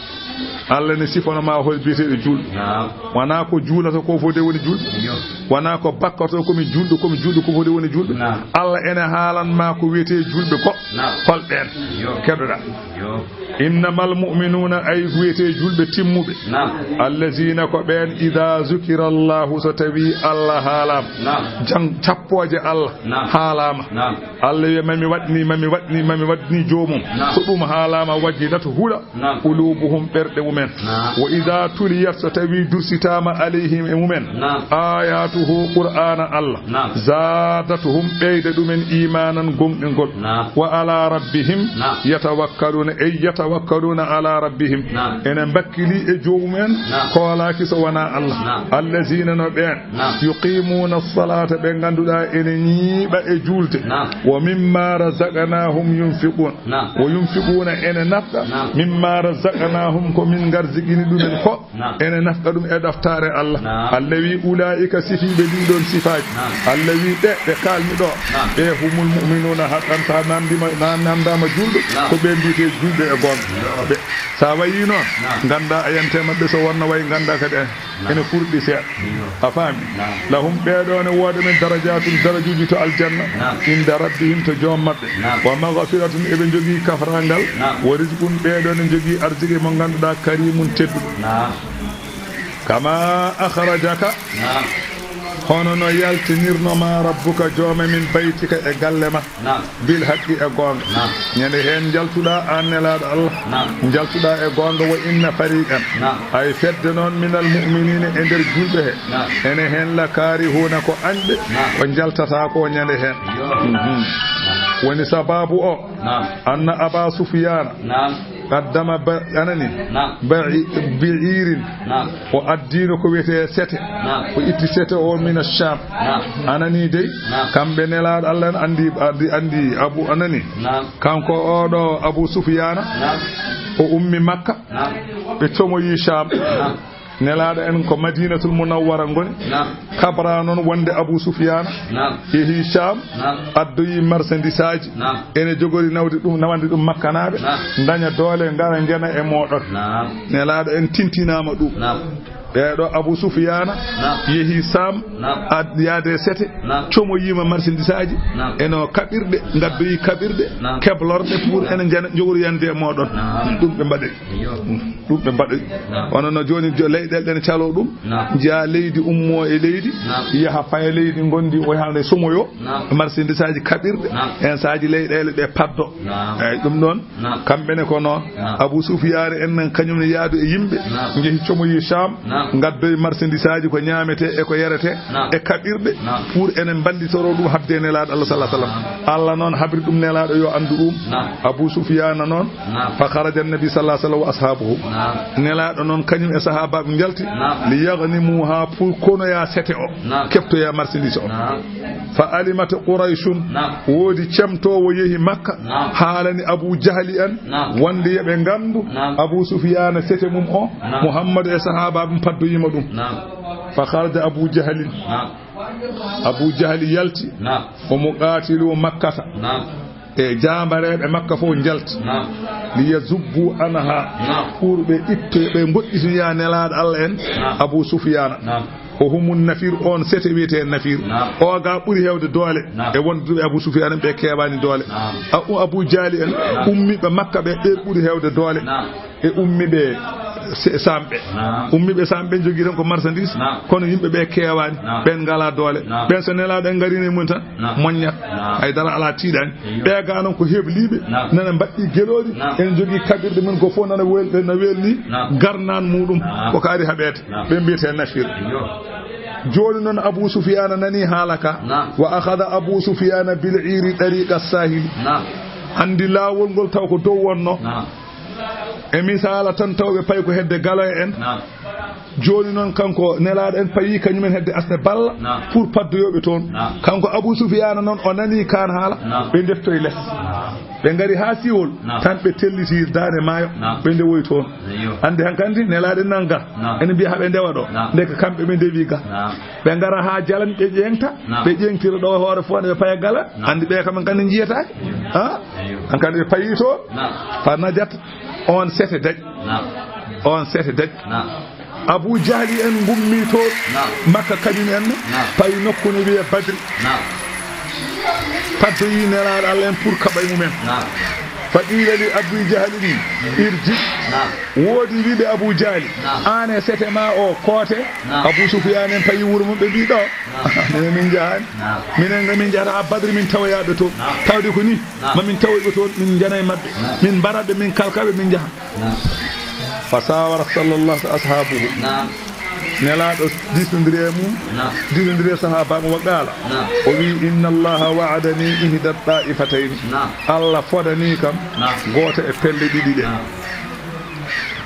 Allah ne sifano ma hol biyeteeɗo juulɗo. Naam. Wonaa ko juulata ko fode woni juulɗo. Iyo. Wonaa ko bakkato ko mi juulɗo, ko mi juulɗo ko fode woni juulɗo. Naam. Allah ene haalan ma ko wiyetee juulɓe ko. Naam. Hol ɓeen? Iyo. Keɗoɗaa. Iyo. Innamal mu'minuuna, ay wiyetee juulɓe timmuɓe. Naam. Allazina ko ɓeen, idaa zukira Allahu, so tawii Allah haalaama. Naam. Jang cappooje Allah. Naam. Haalaama. Naam. Allah wiya, mami waɗni, mami waɗni, mami waɗni joomum. Naam. So ɗum haalaama, wajilat hula. Naam. Quluubuhum, ɓerɗe mumen. Naam. Wa idaa tuliyat, so tawii dursitaama, alayhim, e mumen. Naam. Aayaatuhu, Qur'aana Allah. Naam. Zaadathum, ɓeyda ɗumen iimaanan, gomɗingol. Naam. Wa alaa rabbihim. Naam. Yatawakkaluuna, ey yatawakkaluuna alaa rabbihim. Naam. Ene mbakkili e joomum en, naam, koolaaki so wonaa Allah. Naam. Allaziina, no ɓeen, naam, yuqiimuuna salaata, ɓe ngannduɗaa ene ñiiɓa e juulde. Naam. Wa mimmaa razaqnaahum yunfiquun. Naam. Wa yunfiquuna, ene nafqa. Naam. Mimmaa razaqnaahum, ko min ngarziqini ɗumen ko. Naam. Ene nafqa ɗum e ɗoftaare Allah. Naam. Allah wi, ulaa'ika, sifiiɓe ɗii ɗoon sifaaji. Naam. Allah wi, ɓe, ɓe kaalmi ɗo. Naam. Ɓe humul mu'minuuna haqqan, so a namndima, na namndaama juulɗo, naam, ko ɓe mbiyetee juulɓe e goonga. Naam. Ɓe, so a wayii noon, naam, nganndaa a yante maɓɓe, so wonno wayi nganndaa kadi en. Naam. Ene furɗi seeɗa. Iyo. A faami? Naam. Lahum, ɓee ɗoo ne wooda men, darajaatun, darajuuji to aljanna. Naam. Inda rabbihim, to joom maɓɓe. Naam. Wa maghfiratun, eɓe njogii kafrangal. Naam. Wa rizqun, ɓee ɗoo ne njogii arziki mo ngannduɗaa karimun, tedduɗo. Naam. Kama akhrajaka. Naam. Hono no yaltinirno ma rabbuka, jooma min, baytika, e galle ma. Naam. Bil haqqi, e goonga. Naam. Ñande heen njaltuɗaa aan Nelaaɗo Allah. Naam. Njaltuɗaa e goonga, wa inna fariqan. Naam. Ay fedde noon minal mu'miniina e nder juulɓe he. Naam. Ene heen la kaarihuuna ko añɓe. Naam. Ko njaltata ko ñande heen. Yo. Mhm. Naam. Woni sababu o. Naam. Anna Aba Sufyaana. Naam. Qaddama ba-, anani. Naam. Ba'i-, bi'iirin. Naam. O addiino ko wiyetee sete. Naam. O itti sete o mina Shaam. Naam. Anani dey. Naam. Kamɓe Nelaaɗo Allah en anndi, anndi, anndi Abu anani. Naam. Kanko oɗo Abu Sufyaana. Naam. O ummi Makka. Naam. Ɓe comoyi Shaam. Naam. Nelaaɗo en ko Madinatul Munawwara ngoni. Naam. Kabra noon wonde Abu Sufyaana. Naam. Yehi Shaam. Naam. Addoyi marchandisaaji. Naam. Ene jogori nawde ɗum, nawande ɗum Makkanaaɓe. Naam. Ndaña doole, ngara njena e mooɗon. Naam. Nelaaɗo en tintinaama ɗum. Naam. Ɓeeɗo Abu Sufyaana. Naam. Yehi Shaam. Naam. Ad-, yaade sete. Naam. Comoyiima marchandisaaji. Naam. Eno kaɓirɗe, ngaddoyi kaɓirɗe. Naam. Keblorɗe pour ene njena, jogori yande e mooɗon. Naam. Ɗum ɓe mbaɗi. Iyo. Ɗum ɓe mbaɗi. Naam. Wano no jooni jo-, leyɗeele ɗe ne caloo ɗum. Naam. Njiya leydi ummoo e leydi. Naam. Yaha faya leydi ngondi o yaha nde somoyo. Naam. Marchandisaaji kaɓirɗe. Naam. Heen saaji leyɗeele ɗe paddo. Naam. Eeyi, ɗum ɗoon. Naam. Kamɓe ne ko noon. Naam. Abu Sufyaana en nan kañum ne yaadu e yimɓe. Naam. Njehi comoyi Shaam. Naam. Ngaddoyi marchandisaaji ko ñaametee e ko yaretee. Naam. E kaɓirɗe. Naam. Pour enen mballitoro ɗum habde e Nelaaɗo Allah sallallahu alaihi wasallam. Naam. Allah noon habri ɗum Nelaaɗo yo anndu ɗum. Naam. Abu Sufyaana noon. Naam. Fa kharaja annabi sallallahu alaihi wasallam wa ashabuhu. Naam. Nelaaɗo noon kañum e sahaabaaɓe njalti. Naam. Li yaghnimuha, pour konoya sete o. Naam. Keɓtoya marchandise o. Naam. Fa alimat Qurayshun. Naam. Woodi cemtoowo yehi Makka. Naam. Haalani Abu Jahli en. Naam. Wonde yo ɓe nganndu. Naam. Abu Sufyaana sete mum o. Naam. Muhammadu e sahaabaaɓe mum paddoyima ɗum. Naam. Fa kharaja Abu Jahlin. Naam. Abu Jahli yalti. Naam. Omo qaatilu Makkata. Naam. E jaambareeɓe Makka fof njalti. Naam. Li yazubbu anha. Naam. Pour ɓe itto, ɓe ngoɗɗitoya Nelaaɗo Allah en. Naam. Abu Sufyaana. Naam. O humun nafir, on sete wiyetee nafir. Naam. O ga ɓuri heewde doole. Naam. E wonduɓe Abu Sufyaana ɓe keewaani doole. Naam. A-, Abu Jahli en. Naam. Ummiiɓe Makka ɓe, ɓe ɓuri heewde doole. Naam. E ummiiɓe se-, Saam ɓe. Naam. Ummiiɓe Saam ɓe njogii tan ko marchandise, naam, kono yimɓe ɓe keewaani, naam, ɓeen ngalaa doole. Naam. Ɓeen so Nelaaɗo en ngariino e mum tan, naam, moññat. Naam. Hay dara alaa, tiiɗaani. Eyyo. Ɓe ga noon ko hebliiɓe, naam, nana mbaɗɗi gelooɗi, naam, ene njogii kaɓirɗe mum, ko fof nana wel-, no welni, naam, garnaan muɗum, naam, ko kaari haɓeede. Naam. Ɓe mbiyetee nafir. Eyyo. Jooni noon Abu Sufyaana nanii haala ka. Naam. Wa akhadha Abu Sufyaana bil iiri tariqa sahili. Naam. Anndi laawol ngol taw ko dow wonno. Naam. E misaala tan taw ɓe payi ko hedde galoya en. Naam. Jooni noon kanko Nelaaɗo en payi kañumen hedde asde balla, naam, pour paddoyooɓe toon. Naam. Kanko Abu Sufyaana noon o nanii kaan haala, naam, ɓe ndeftoyi les. Naam. Ɓe ngari haa siiwol, naam, tan ɓe telliti daande maayo, naam, ɓe ndewoyi toon. Eyyo. Anndi hankandi Nelaaɗo en nan ga, naam, ene mbiya haa ɓe ndewa ɗo. Naam. Ndeke kamɓe ɓe ndewi ga. Naam. Ɓe ngara haa jalan ɓe ƴeeŋta, naam, ɓe ƴeeŋtira ɗo hoore fof ne ɓe paya gala. Naam. Anndi ɓe kam en kandi njiyataake. Eyyo. Ha? Eyyo. Hankandi ɓe payi toon. Naam. Fa najat on sete dañ. Naam. On sete daɗi. Naam. Abu Jahli en ngummi to Naam. Makka kañum en ne. Naam. Payi nokku ne wiye Badri. Naam. Paddoyi Nelaaɗo Allah en pour kaɓa e mumen. Naam. Fa qiila li Abu Jahli ni, irji. Naam. Woodi wiɓe Abu Jahli. Naam. Aan e sete ma o koote. Naam. Abu Sufyaan en payi wuro mum ɓe mbi ɗo. Naam. Minen min njahaani. Naam. Minen nga min njahata Badri min tawoyaaɓe to. Naam. Tawde ko ni. Naam. Ma min tawoyɓe toon, min njana e maɓɓe. Naam. Min mbaraɓe, min kalkaɓe, min njaha. Naam. Fa saawara sallallahu alaihi wa sallam ashaabuhu. Naam. Nelaaɗo diisondiri e mum, Naam. Diisondiri e sahaabaaɓe wa qaala. Naam. O wi, inna Allaha wa'adani ihda ta'ifatayni. Naam. Allah fodani kam Naam. Gooto e pelle ɗiɗi ɗe. Naam.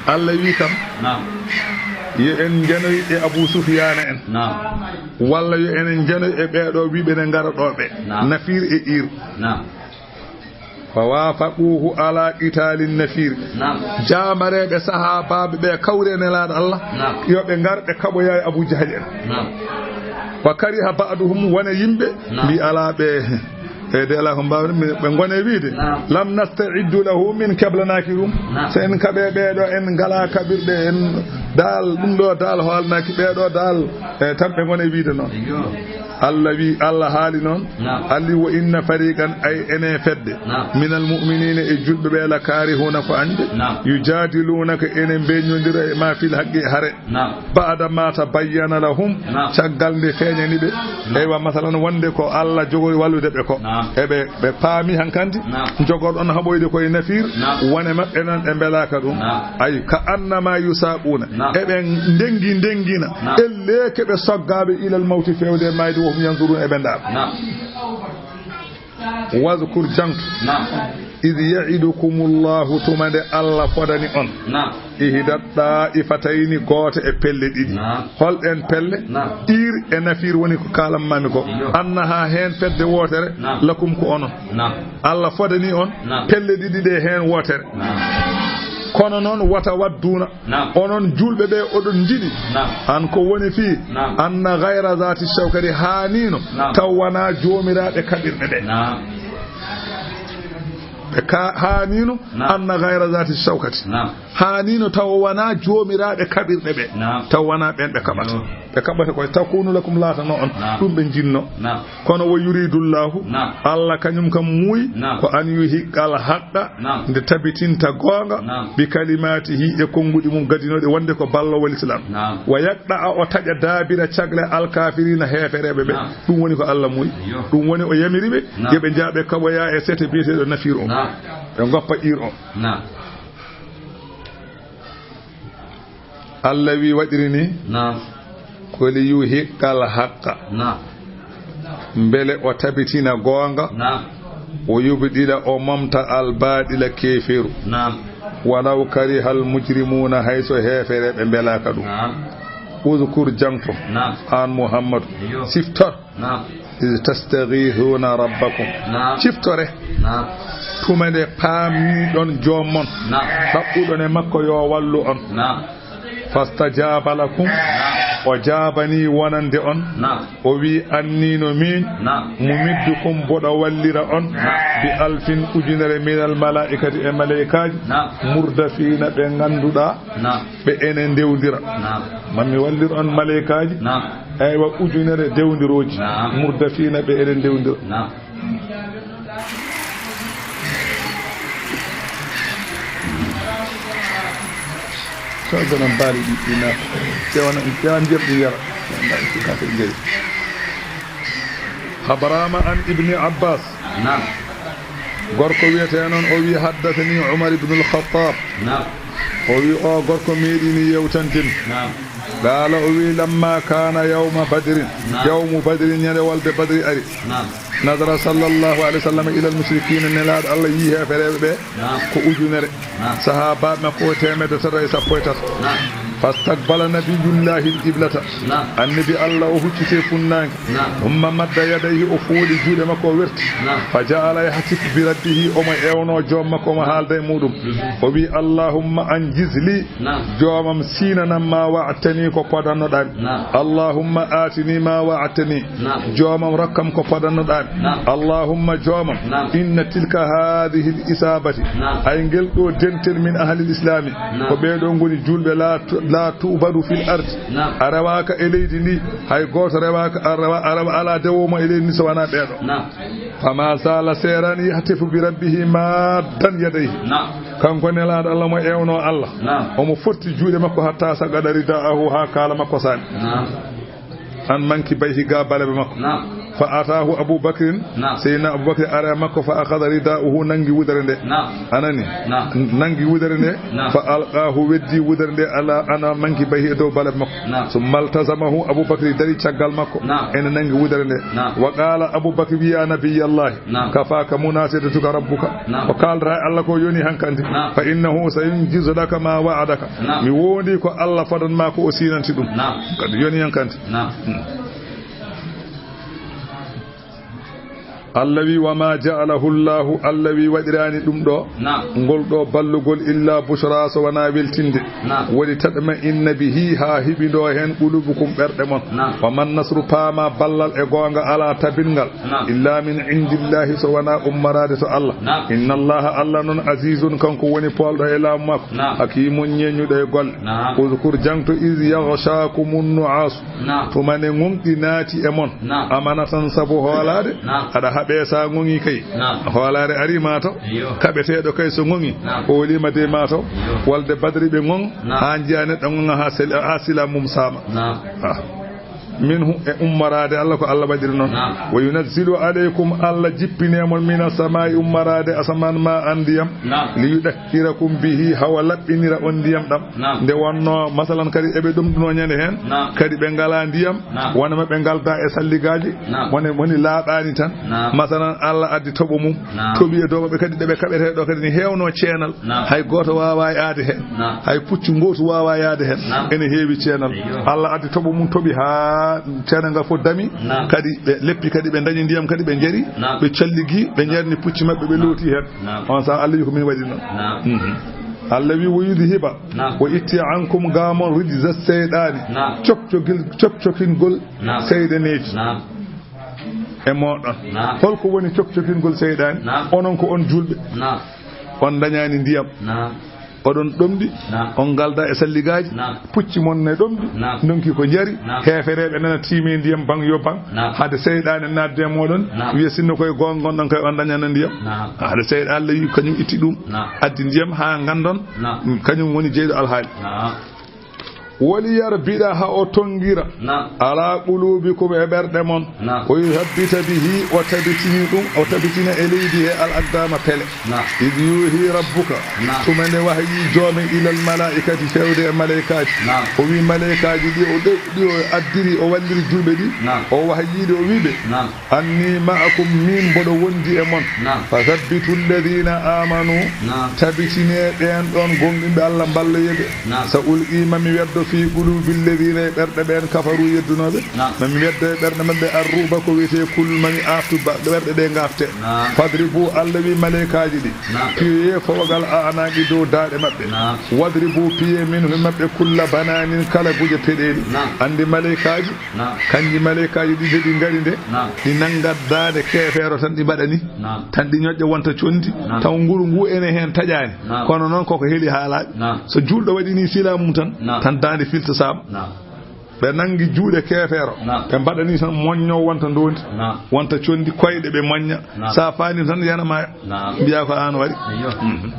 Allah wi kam, Naam. Yo en njanoy e Abu Sufyaana en. Naam. Walla yo enen njanoy e ɓeeɗo wiɓe ne ngara ɗo ɓe. Naam. Nafiir e iir. Naam. Fa waafaquuhu alaa qitaali nafiir. Naam. Jaamareeɓe sahaabaaɓe ɓe kawri e Nelaaɗo Allah. Naam. Yo ɓe ngar ɓe kaɓoya e Abu Jahli en. Naam. Wa kariha ba'duhum, wona yimɓe Naam. Mbi alaa ɓe, e de alaa ko mbaawɗen, mi-, ɓe ngone wiide. Naam. Lam nasta'iddu lahu, min keblanaaki ɗum. Naam. So en kaɓe ɓeeɗo, en ngalaa kaɓirɗe, en daal, ɗum ɗo daal hoolnaaki ɓeeɗo daal, e tan ɓe ngone wiide noon. Eyyo. Allah wi, Allah haali noon. Naam. Allah wi, wa inna fariqan, ay ene fedde. Naam. Minal mu'minina, e julɓe ɓe, la kaarihuuna, ko añɓe. Naam. Yujaadiluunaka, ene mbeññondira e ma fil haqqi, hare. Naam. Ba'da ma tabayyana lahum, Naam. Caggal nde feeñani ɓe. Naam. Eywa, masalan, wonde ko Allah jogori wallude ɓe ko. Naam. E ɓe, ɓe paami hankandi, Naam. Jogorɗon haɓoyde koye nafiir, Naam. Wone maɓɓe noon ɓe mbelaaka ɗum. Naam. Ay, ka annama yusaquuna. Naam. Eɓe ndengi ndengina. Naam. Elleeke ɓe soggaaɓe ilal mawti fewde e mayde, wo hum yanzurun eɓe ndaar. Naam. Wazkur, jangtu. Naam. Id ya'idukumullahu, tuma nde Allah fodani on. Naam. Ihda ta'ifatayni, gooto e pelle ɗiɗi. Naam. Hol ɗen pelle? Naam. Ir e nafir woni ko kaalanmaami ko. Iyo. Annaha, heen fedde wootere, Naam. Lakum, ko onon. Naam. Allah fodani on Naam. Pelle ɗiɗi ɗe heen wootere. Naam. Kono noon, wata wadduna. Naam. Onon juulɓe ɓe, oɗon njiɗi. Naam. An ko woni fii, Naam. Anna gayra zati shawkati, haaniino Naam. Taw wonaa joomiraaɓe kaɓirɗe ɗe. Naam. Ɓe ka-, haaniino Naam. Anna gayra zati shawkati. Naam. Haaniino taw wonaa joomiraaɓe kaɓirɗe ɓe. Naam. Taw wonaa ɓeen ɓe kaɓata. Yoo. Ɓe kaɓata koye takunu lakum, laatano on. Naam. Ɗum ɓe njinno. Naam. Kono wo yuridullahu, Naam. Allah kañum kam muuyi, Naam. Ko an yuhiqqal haqqa, Naam. Nde tabitinta goonga, Naam. Bi kalimatihi, e konnguɗi mum gadinooɗi wonde ko ballowol Islam. Naam. Wa yaqta'a, o taƴa daabira cagle alkafirina, heefereeɓe ɓe. Naam. Ɗum woni ko Allah muuyi. Iyo. Ɗum woni o yamiri ɓe, Naam. Yo ɓe njaaɓe kaɓoya e sete biyeteeɗo nafir o. Naam. Ɓe ngoppa ir o. Naam. Allah wi waɗiri ni, Naam. Ko li yuhiqqal haqqa. Naam. Mbele o tabitina goonga. Naam. O yubɗiɗa, o momta al baɗila keeferu. Naam. Walaw karihal mujrimuna, hay so heefereeɓe mbelaaka ɗum. Naam. Uzkur, jangto. Naam. Aan Muhammadu. Iyo. Siftor. Naam. Iz tastaghithuna rabbakum. Naam. Ciftore. Naam. Tuma nde paamniɗon joom mon. Naam. Ɗaɓɓuɗon e makko yo wallu on. Naam. Fastajaba lakum. Naam. O jaabani wonande on. Naam. O wi, anni no min. Naam. Mumiddukum, mboɗo wallira on. Naam. Bi alfin, ujunere, minal malaikati, e malaikaaji. Naam. Murdafina, ɓe ngannduɗaa. Naam. Ɓe ene ndewndira. Naam. Mami wallir on malaikaaji. Naam. Eywa, ujunere dewndirooji. Naam. Murdafina, ɓe ene ndewndira. Naam. Taw ganan baali ɗi, ɗi naata. Ƴewana, ƴewan ndiyam ɗi yara. Kafe gari. Habarama an Ibni Abbas. Naam. Gorko wiyetee noon, o wi, haddathani Umar ibn al-Khattab. Naam. O wi, o gorko meeɗini yewtande mi. Naam. Qaala, o wi, lamma kaana yawma badrin, Naam. Yawmu badrin, ñande wolde Badri ari. Naam. Nadara sallallahu alayhi wa sallam ila al-mushrikina, Nelaaɗo Allah yii heefereeɓe ɓe Naam. Ko ujunere. Naam. Sahaabaaɓe makko ko teemedde tato e sappo e tato. Naam. فاستقبل نبي الله القبلة. Naam. Annabi Allah o hucciti funnaange. Naam. ثم مد يديه, o fooɗi juuɗe makko, o werti. Naam. فجعل يهتف بربه, omo ewno joom makko, omo haalda e muuɗum. Mhm. O wi: اللهم أنجز لي, Naam. Joomam, siinanam, ما وعدتني, ko podannoɗaa mi. Naam. اللهم آتني ما وعدتني, Naam. Joomam, rokkam ko podannoɗaa mi. Naam. اللهم, Joomam, Naam. إن تلك هذه الإصابة, Naam. Ay ngel ɗo dentel, من أهل الإسلام, Naam. Ko ɓee ɗoo ngoni juulɓe, لا ت-, لا تعبد في الأرض, Naam. A rewaaka e leydi ndi, hay gooto rewaaka, a rewa-, a rewa-, alaa dewoowo mo e leydi ndi so wanaa ɓee ɗoo. Naam. فما زال, seeraani, يهتف بربه مادا يديه. Naam. Kanko Nelaaɗo Allah mo ewno Allah. Naam. Omo fotti juuɗe makko حتى سقط رداءه, haa kaala makko saami. Naam. عن منكبيه, ga baleɓe makko. Naam. فأتاه أبو بكر, Naam. Seydina Abubakar ari e makko, فأخذ رداءه, nanngi wudere nde. Naam. A nanii? Naam. Nanngi wudere nde, Naam. فألقاه, weddi wudere nde, على, على منكبيه, e dow baleɓe makko. Naam. ثم التزمه, Abubakar dari caggal makko, Naam. Ene nanngi wudere nde. Naam. وقال, Abubakar wi: يا نبي الله, Naam. كفاك مناشدتك ربك. Naam. Ko kaaldaa e Allah ko yoni hankandi. Naam. فإنه سينجز لك ما وعدك. Naam. Mi wondi ko Allah fodanmaa ko, o siinanti ɗum. Naam. Kadi yoni hankandi. Naam. Hmm. Allah wi: وما جعله الله, Allah wi waɗiraani ɗum ɗo, Naam. Ngol ɗo ballugol, إلا بشرى, so wanaa weltinde. Naam. ولتطمئن به, haa hiɓindoo heen, قلوبكم, ɓerɗe mon. Naam. وما النصر, paama ballal e goonga alaa tabingal, Naam. إلا من عند الله, so wanaa ummoraade to Allah. Naam. إن الله, Allah noon, عزيز, kanko woni poolɗo e laamu makko. Naam. حكيم, ñeeñuɗo e golle. Naam. اذكر, jaŋto, إذ يغشاكم النعاس. Naam. Tuma nde ŋoŋɗi naati e mon. Naam. Amanatan, sabu hoolaare. Naam. Aɗa haɓee, so a ŋoŋii kay. Naam. Hoolaare arii ma taw. Iyo. Kaɓeteeɗo kay so ŋoŋii, Naam. O woliima de ma taw. Iyo. Wolde Badri ɓe ŋoŋ, Naam. Haa njiya neɗɗo ŋoŋa haa sel-, haa sila mum saama. Naam. Ah. منه, e ummoraade Allah, ko Allah waɗiri noon. Naam. وينزل عليكم, Allah jippinee mon, من السماء, ummoraade asamaan, ماء, ndiyam. Naam. ليطهركم به, hawa laɓɓinira on ndiyam ɗam. Naam. Nde wonnoo, masalan, kadi eɓe ɗomɗunoo ñande heen, Naam. Kadi ɓe ngalaa ndiyam, Naam. Wonaa ma ɓe ngalda e salligaaji, Naam. Woni, woni laaɓaani tan. Naam. Masalan, Allah addi toɓo mum, Naam. Toɓi e dow maɓɓe kadi, ɗe ɓe kaɓetee ɗo kadi ne heewnoo ceenal. Naam. Hay gooto waawaa yaade heen. Naam. Hay puccu ngootu waawaa yaade heen. Naam. Ene heewi ceenal. Eyyo. Allah addi toɓo mum, toɓi haa ceenal ngal fof dami. Naam. Kadi ɓe leppi, kadi ɓe ndañi ndiyam, kadi ɓe njari, Naam. Ɓe calligi, ɓe njarni pucci maɓɓe, ɓe Naam. Looti heen. Naam. On saaha Allah wi ko min waɗi noon. Naam. Mhm. Allah wi: ويذهب, Naam. O itti, عنكم, ga mon, رجز الشيطان, Naam. Cokcogil, cokcokingol Naam. Seyɗaneeji. Naam. E mooɗon. Naam. Holko woni cokcokingol seyɗaani? Naam. Onon ko on juulɓe. Naam. On ndañaani ndiyam. Naam. Oɗon ɗomɗi. Naam. On ngalda e salligaaji. Naam. Pucci mon ne ɗomɗi. Naam. Ndonki ko njari. Naam. Heefereeɓe nana tiimi ndiyam baŋ yo baŋ. Naam. Hade seyɗaane naatde e mooɗon. Naam. Wiya sinno koye goonga ngonɗon kay on ndañana ndiyam. Naam. Hade seyɗaane Allah wi kañum itti ɗum. Naam. Addi ndiyam haa nganndon. Naam. Kañum woni jeyɗo alhaali. Naam. وليربط, haa o tonngira, Naam. على قلوبكم, e ɓerɗe mon. Naam. ويثبت به, o tabitina ɗum, o tabitina e leydi he الأقدام, pele. Naam. إذ يوحي ربك, Naam. Tuma nde wahyii joom, إلى الملائكة, fewde e maleykaaji. Naam. O wi maleykaaji ɗi o ɗe-, ɗi o addiri, o walliri juulɓe ɗi. Naam. O wahyiiɓe, o wi ɓe. Naam. أني معكم, min mboɗo wondi e mon. Naam. فثبتوا الذين آمنوا, Naam. Tabitinee ɓeen ɗoon gomɗinɓe Allah, mballoyee ɓe. Naam. سألقي, mami weddo, في قلوب الذين, e ɓerɗe ɓeen, كفروا, yeddunooɓe. Naam. Mami weddo e ɓerɗe maɓɓe, الرعب, ko wiyetee kulol, mami aaftu ba-, ɓerɗe ɗe ngaafte. Naam. فاضربوا, Allah wi maleykaaji ɗi. Naam. Piyoyee fowgal, أعناق, dow daaɗe maɓɓe. Naam. واضربوا, piyee, منهم, maɓɓe, كل بنان, kala guje peɗeeli. Naam. Anndi maleykaaji, Naam. Kanji maleykaaji ɗiɗi ɗi ngari nde, Naam. Ɗi nanngat daande keefeero tan ɗi mbaɗa ni. Naam. Tan ɗi ñoƴƴa wonta conndi, Naam. Taw nguru ngu ene heen taƴaani. Naam. Kono noon koko heli haalaaɓe. Naam. So juulɗo waɗi ni sila mum tan, Naam. Tan daande filta saama. Naam. Ɓe nanngi juuɗe keefeero. Naam. Ɓe mbaɗa ni tan moñño wonta ndoondi. Naam. Wonta conndi koyɗe ɓe moñña. Naam. Sa faani tan yana maaya. Naam. Mbiya ko aan waɗi. Eyyo. Mhm.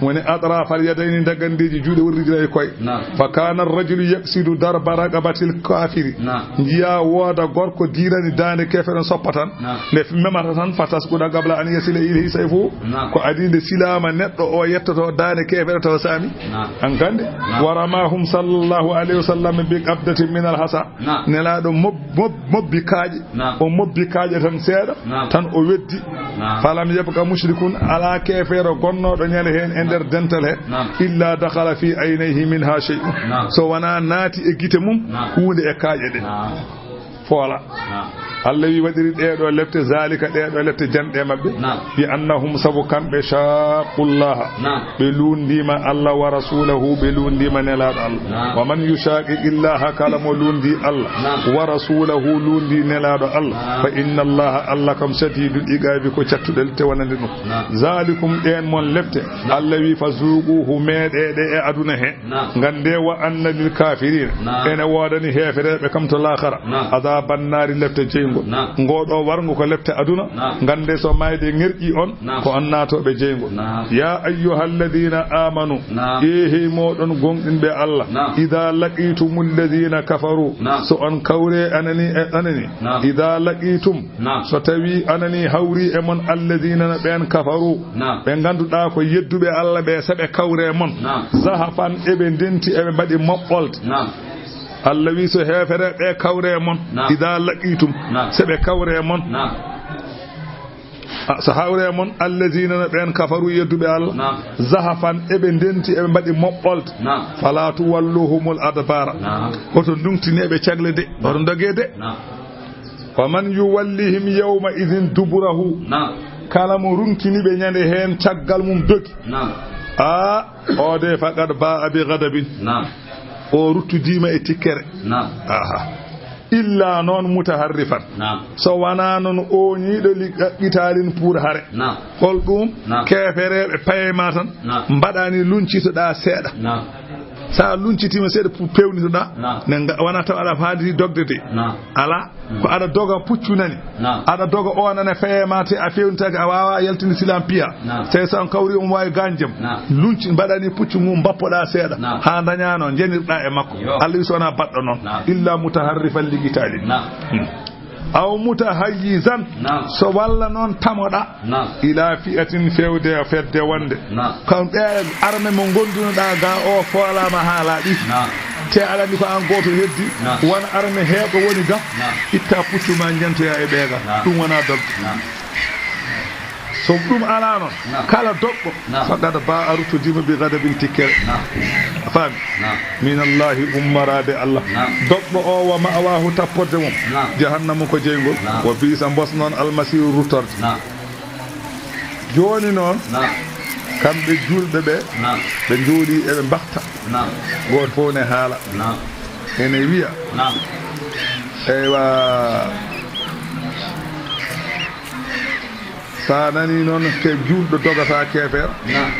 Woni أطراف اليدين, dagandeeji juuɗe woni rijlay koye. Naam. فكان الرجل يقصد ضرب رقبة الكافر. Naam. Njiya wooda gorko diirani daande keefeero soppa tan. Naam. Nde memata tan, فتسقط قبل أن يصل إليه سيفه. Naam. Ko adii nde silaama neɗɗo o yettoto daande keefeero tawa saami. Naam. An kande. Naam. ورماهم صلى الله عليه وسلم بقبضة من الحصى. Naam. Nelaaɗo mob-, mob-, mobbi kaaƴe. Naam. O mobbi kaaƴe tan seeɗa, Naam. Tan o weddi. Naam. فلم يبق مشرك, alaa keefeero gonnooɗo ñande heen nder dental he, naam, illa dakhala fi aynayhi minha shay'un. Naam. So wonaa naati e gite mum, naam, huunde e kaaƴe ɗe. Naam. Foola. Naam. Allah wi waɗiri ɗee ɗoo lepte, zalika, ɗee ɗoo lepte janɗe maɓɓe. Naam. Bi annahum, sabu kamɓe, shaqqullaha. Naam. Ɓe luundiima Allah wa rasulahu, ɓe luundiima Nelaaɗo Allah. Naam. Wa man yushaqiqillaha, kala mo luundi Allah, naam, wa rasulahu, luundi Nelaaɗo Allah, naam, fa inna Allaha, Allah kam, shadidul iqabi, ko cattuɗo lepte wonande ɗum. Naam. Zalikum, ɗeen mon lepte, naam, Allah wi fa zuquhu, meeɗee ɗe e aduna he. Naam. Ngannde wa anna lil kafirina, naam, ene woodani heefereeɓe kam to laakara, naam, azaban naari, lepte jeyngol. Naam. Ngoo ɗoo warngo ko lepte aduna, naam, ngannde so maayde ŋerƴii on, naam, ko on naatooɓe jeyngol. Naam. Ya ayyuhalladhina amanu, naam, e hey mooɗon gomɗinɓe Allah, naam, idha laqitumul ladhina kafaru, naam, so on kawre anani e anani, naam, idha laqitum, naam, so tawi anani hawri e mon alladhina, no ɓeen, kafaru, naam, ɓe ngannduɗaa ko yedduɓe Allah ɓe, so ɓe kawre mon, naam, zahafan, eɓe ndenti, eɓe mbaɗi moɓɓolde. Naam. Allah wi so heefereeɓe kawre mon, naam, idha laqitum, naam, so ɓe kawre mon. Naam. A, so hawre mon, allazina, no ɓeen, kafaru, yedduɓe Allah, naam, zahafan, eɓe ndenti, eɓe mbaɗi moɓɓolde. Naam. Fala tuwalluhumul adbara. Naam. Hoto ndungtine ɓe cagle de, hoto ndoge de. Naam. Wa man yuwallihim yawma idhin duburahu. Naam. Kala mo runkini ɓe ñande heen caggal mum dogi. Naam. A, o de faqad ba'a bi ghadabin. Naam. O ruttudiima e tikkere. Naam. Aha. Illa noon mutaharrifan. Naam. So wonaa noon o ñiiɗo li-, qitaalin pour hare. Naam. Hol ɗum? Naam. Keefereeɓe paye ma tan. Naam. Mbaɗani luncitoɗaa seeɗa. Naam. So a luncitiima seeɗa pu-, peewnitoɗaa. Naam. Ne nga-, wona taw aɗa faadi dogde de. Naam. Alaa. Mm. Ko aɗa doga puccu nani. Naam. Aɗa doga o nana feye ma te a fewnitake a wawa yaltinde silam piya. Naam. Tawi so on kawri omo wawi ganjam. Naam. Lunci mbaɗani puccu ngu bappoɗa seeɗa. Naam. Ha dañano jenirɗa e makko. Yo. Allah wi so wona baɗɗo noon. Naam. Illa mutaharrifan li qitalin. Naam. Hmm. Aw mutahayyizan. Naam. So walla noon tamoɗa. Naam. Ila fi'atin fewde fedde wonde. Naam. Kam ɓe arme mo gondunoɗa ga o foolama haala ɗi. Naam. Te aɗa andi ko an goto heddi. Naam. Won arme heeɓo woni ga. Naam. Itta puccu ma jantoya e ɓeega. Naam. Ɗum wona dogde. Naam. So ɗum ala noon. Naam. Kala doɓɓo. Naam. Faqad ba'a ruttodima bi ghadabin tikkere. Naam. A faami? Naam. Min Allahi ummarade Allah. Naam. Doɓɓo o wa ma'wahu tapporde mum. Naam. Jahannama ko jeyngol. Naam. Wa bi'sa bos noon almasiru ruttorde. Naam. Jooni noon, naam, kamɓe juulɓe ɓe, naam, ɓe njooɗii eɓe mbaɗta. Naam. Gooto fof ne haala. Naam. Ene wiya. Naam. Eywa, so a nanii noon ke juulɗo dogata keefeero. Naam.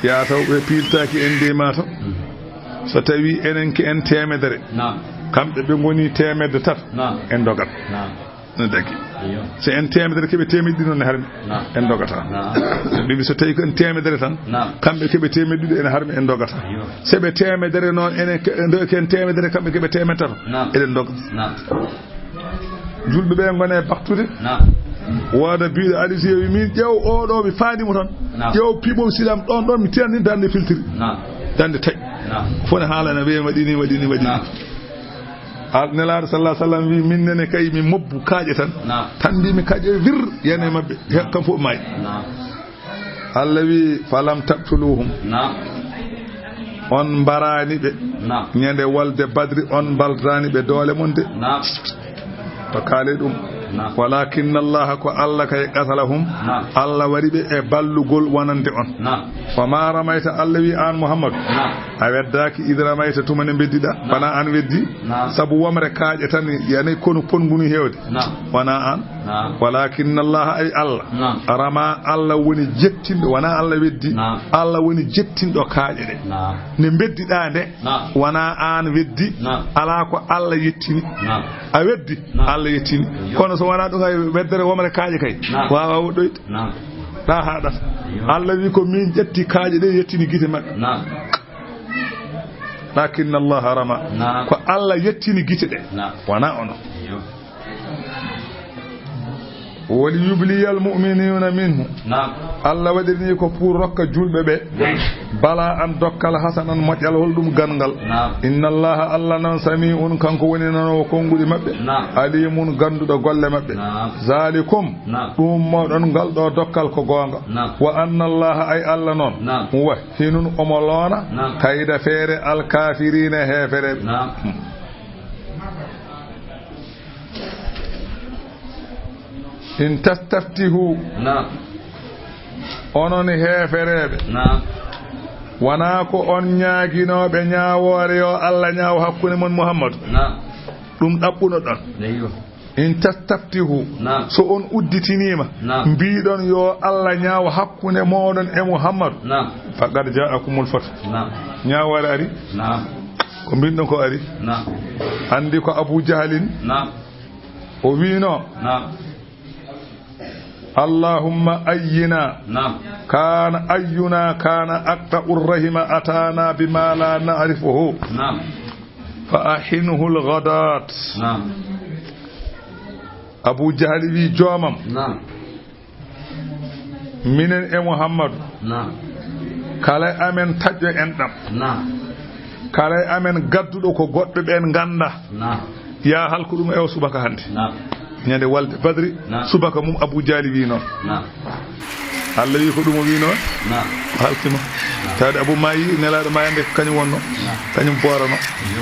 Yaa taw ɓe piiltaaki en de maa taw. Mm. So tawii enen ko en teemedere. Naam. Kamɓe ɓe ngoni teemedde tato. Naam. En ndogat. Naam. No dagi. Iyo. So en teemedere keɓe teemedde ɗiɗi noon ne harmi. Naam. En ndogata. Naam. Ɓe mbi so tawi ko en teemedere tan. Naam. Kamɓe keɓe teemedde ɗiɗi ene harmi en ndogata. Iyo. So ɓe teemedere noon enen ke-, ndo-, ken teemedere kamɓe keɓe teemedde tato. Naam. Eɗen ndogata. Naam. Julɓe ɓe ngone e baktude. Naam. Wooda biiɗo Aliou Sow wi min ƴeew oɗo mi faandi mo tan. Naam. Ƴeew piɓo silam ɗon ɗon mi tinani darnde filtiri. Naam. Darnde taƴi. Naam. Fof ne haala ene wiya waɗi ni, waɗi ni, waɗi ni. Naam. Al-, Nelaaɗo sallallahu alaihi wasallam wi min nene kay mi mobbu kaaƴe tan. Naam. Tan mbi mi kaaƴe wir, yene maɓɓe. He, kam fof maayi. Naam. Allah wi falam taqtuluhum. Naam. On mbaraani ɓe. Naam. Ñande wolde Badri on mbaldaani ɓe doole mon de. Naam. To kaale ɗum. Naam. Walakinna Allah, ko Allah kay qatalahum. Naam. Allah waɗi ɓe e ballugol wonande on. Naam. Wa ma ramayta, Allah wi an Muhammadu. Naam. A weddaaki id ramayta tuma ne mbeddiɗa. Naam. Wona an weddi. Naam. Sabu womre kaaƴe tan yanay kono ponguni heewde. Naam. Wona an. Naam. Walakinna Allah, ay Allah. Naam. Rama, Allah woni jettinɗo, wona Allah weddi. Naam. Allah woni jettinɗo kaaƴe ɗe. Naam. Ne mbeddiɗa nde. Naam. Wona an weddi. Naam. Ala ko Allah yettini. Naam. A weddi. Naam. Allah yettini. Yo. Kono so wona ɗum ay weddere womre kaaƴe kay. Naam. Wawa woɗɗoyde. Naam. Ɗa haɗata. Yo. Allah wi ko min ƴetti kaaƴe ɗe yettini gite maɓɓe. Naam. Lakinna Allah rama. Naam. Ko Allah yettini gite ɗe. Naam. Wona onon. Yo. Wali yubliyal mu'minina minhu. Naam. Allah waɗirini ko pour rokka julɓe ɓe. Naam. Bala an dokkal hasanan moƴƴal, hol ɗum ganngal? Naam. Inna Allaha, Allah noon, sami'un, kanko woni nanoowo konnguɗi maɓɓe. Naam. Alimun, gannduɗo golle maɓɓe. Naam. Zalikum, naam, ɗum moɗon ngal ɗo dokkal ko goonga. Naam. Wa anna Allaha, ay Allah noon, naam, muwahhinun, omo loona, naam, kayda feere alkafirina heefereɓe. Naam. In tastaftihu. Naam. Onon heefereɓe. Naam. Wonaa ko on ñaaginooɓe ñaawoore yo Allah ñaawo hakkunde mon Muhammadu. Naam. Ɗum ɗaɓɓuno ɗon. Eyyo. In tastaftihu. Naam. So on udditiniima. Naam. Mbiɗon yo Allah ñaawo hakkunde mooɗon e Muhammadu. Naam. Faqad ja'akumul fath. Naam. Ñaawoore ari. Naam. Ko mbinɗon ko ari. Naam. Anndi ko Abu Jahlin. Naam. O wiino. Naam. Allahumma ayyina. Naam. Kana ayyuna kana aqta'ur rahima atana bima la na'rifuhu. Naam. Fa ahinhu al-ghadat. Naam. Abu Jahli wi joomam. Naam. Minen e Muhammadu. Naam. Kala amen taƴƴo enɗam. Naam. Kala amen gadduɗo ko goɗɓe ɓeen ngannda. Naam. Yaa halku ɗum e o subaka hannde. Naam. Ñande walde Badri, naam, subaka mum Abu Jahli wi noon. Naam. Allah wi ko ɗum o wi noon. Naam. O halkima. Naam. Tawde Abu maayi, nelaaɗo maayande ko kañum wonno. Naam. Kañum boorano. Yo.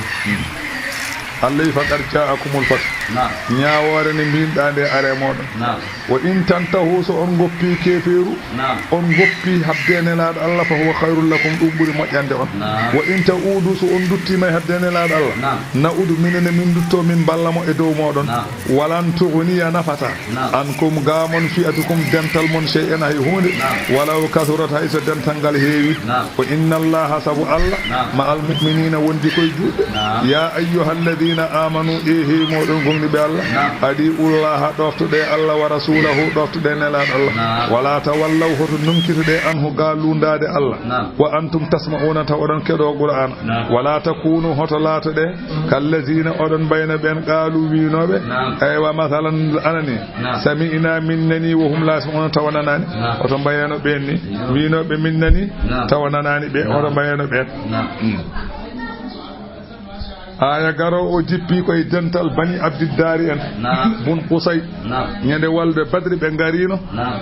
Allah wi faqad ja'akumul fath. Naam. Ñaawoore nde mbinɗaa nde are mooɗon. Naam. Wa in tantahu, so on ngoppi keefeeru, naam, on ngoppi habde nelaaɗo Allah, fa huwa khayrun lakum, ɗum ɓuri moƴƴande on. Naam. Wa in ta'udu, so on nduttiima e habde nelaaɗo Allah, naam, na'udu, minen ne min ndutto min mballa mo e dow mooɗon. Naam. Walan tughniya, nafata, naam, ankum, ga mon, fi'atukum, dental mon, shay'an, hay huunde. Naam. Walaw kathurat, hay so dental ngal heewi. Naam. Wa inna Allaha, sabu Allah, naam, ma'al mu'minina, wondi koye juulɓe. Naam. Ya ayyuhalladhina amanu, e hey mooɗon gomɗinɓe Allah. Naam. Adi'ullaha, ɗoftoɗe Allah, wa rasulahu, ɗoftoɗe nelaaɗo Allah. Naam. Wala tawallaw, hoto nunkitoɗe, anhu, ga luundaade Allah. Naam. Wa antum tasma'una, taw oɗon keɗo Qur'an. Naam. Wala takunu, hoto laatoɗe, kallazina, oɗon mbayno ɓen, qaalu, wiinooɓe, naam, aywa, masalan, anani, naam, sami'na, min nani, wa hum la yasma'una, tawa nanaani. Naam. Hoto mbayano ɓeen ni. Naam. Wiinooɓe min nani, naam, tawa nanaani ɓe, naam, hoto mbayano ɓeen. Naam. Mm. Aya garo o jippi koye dental Bani Abdiddari en. Naam. Bun Qusay. Naam. Ñande walde Badri ɓe ngarino. Naam.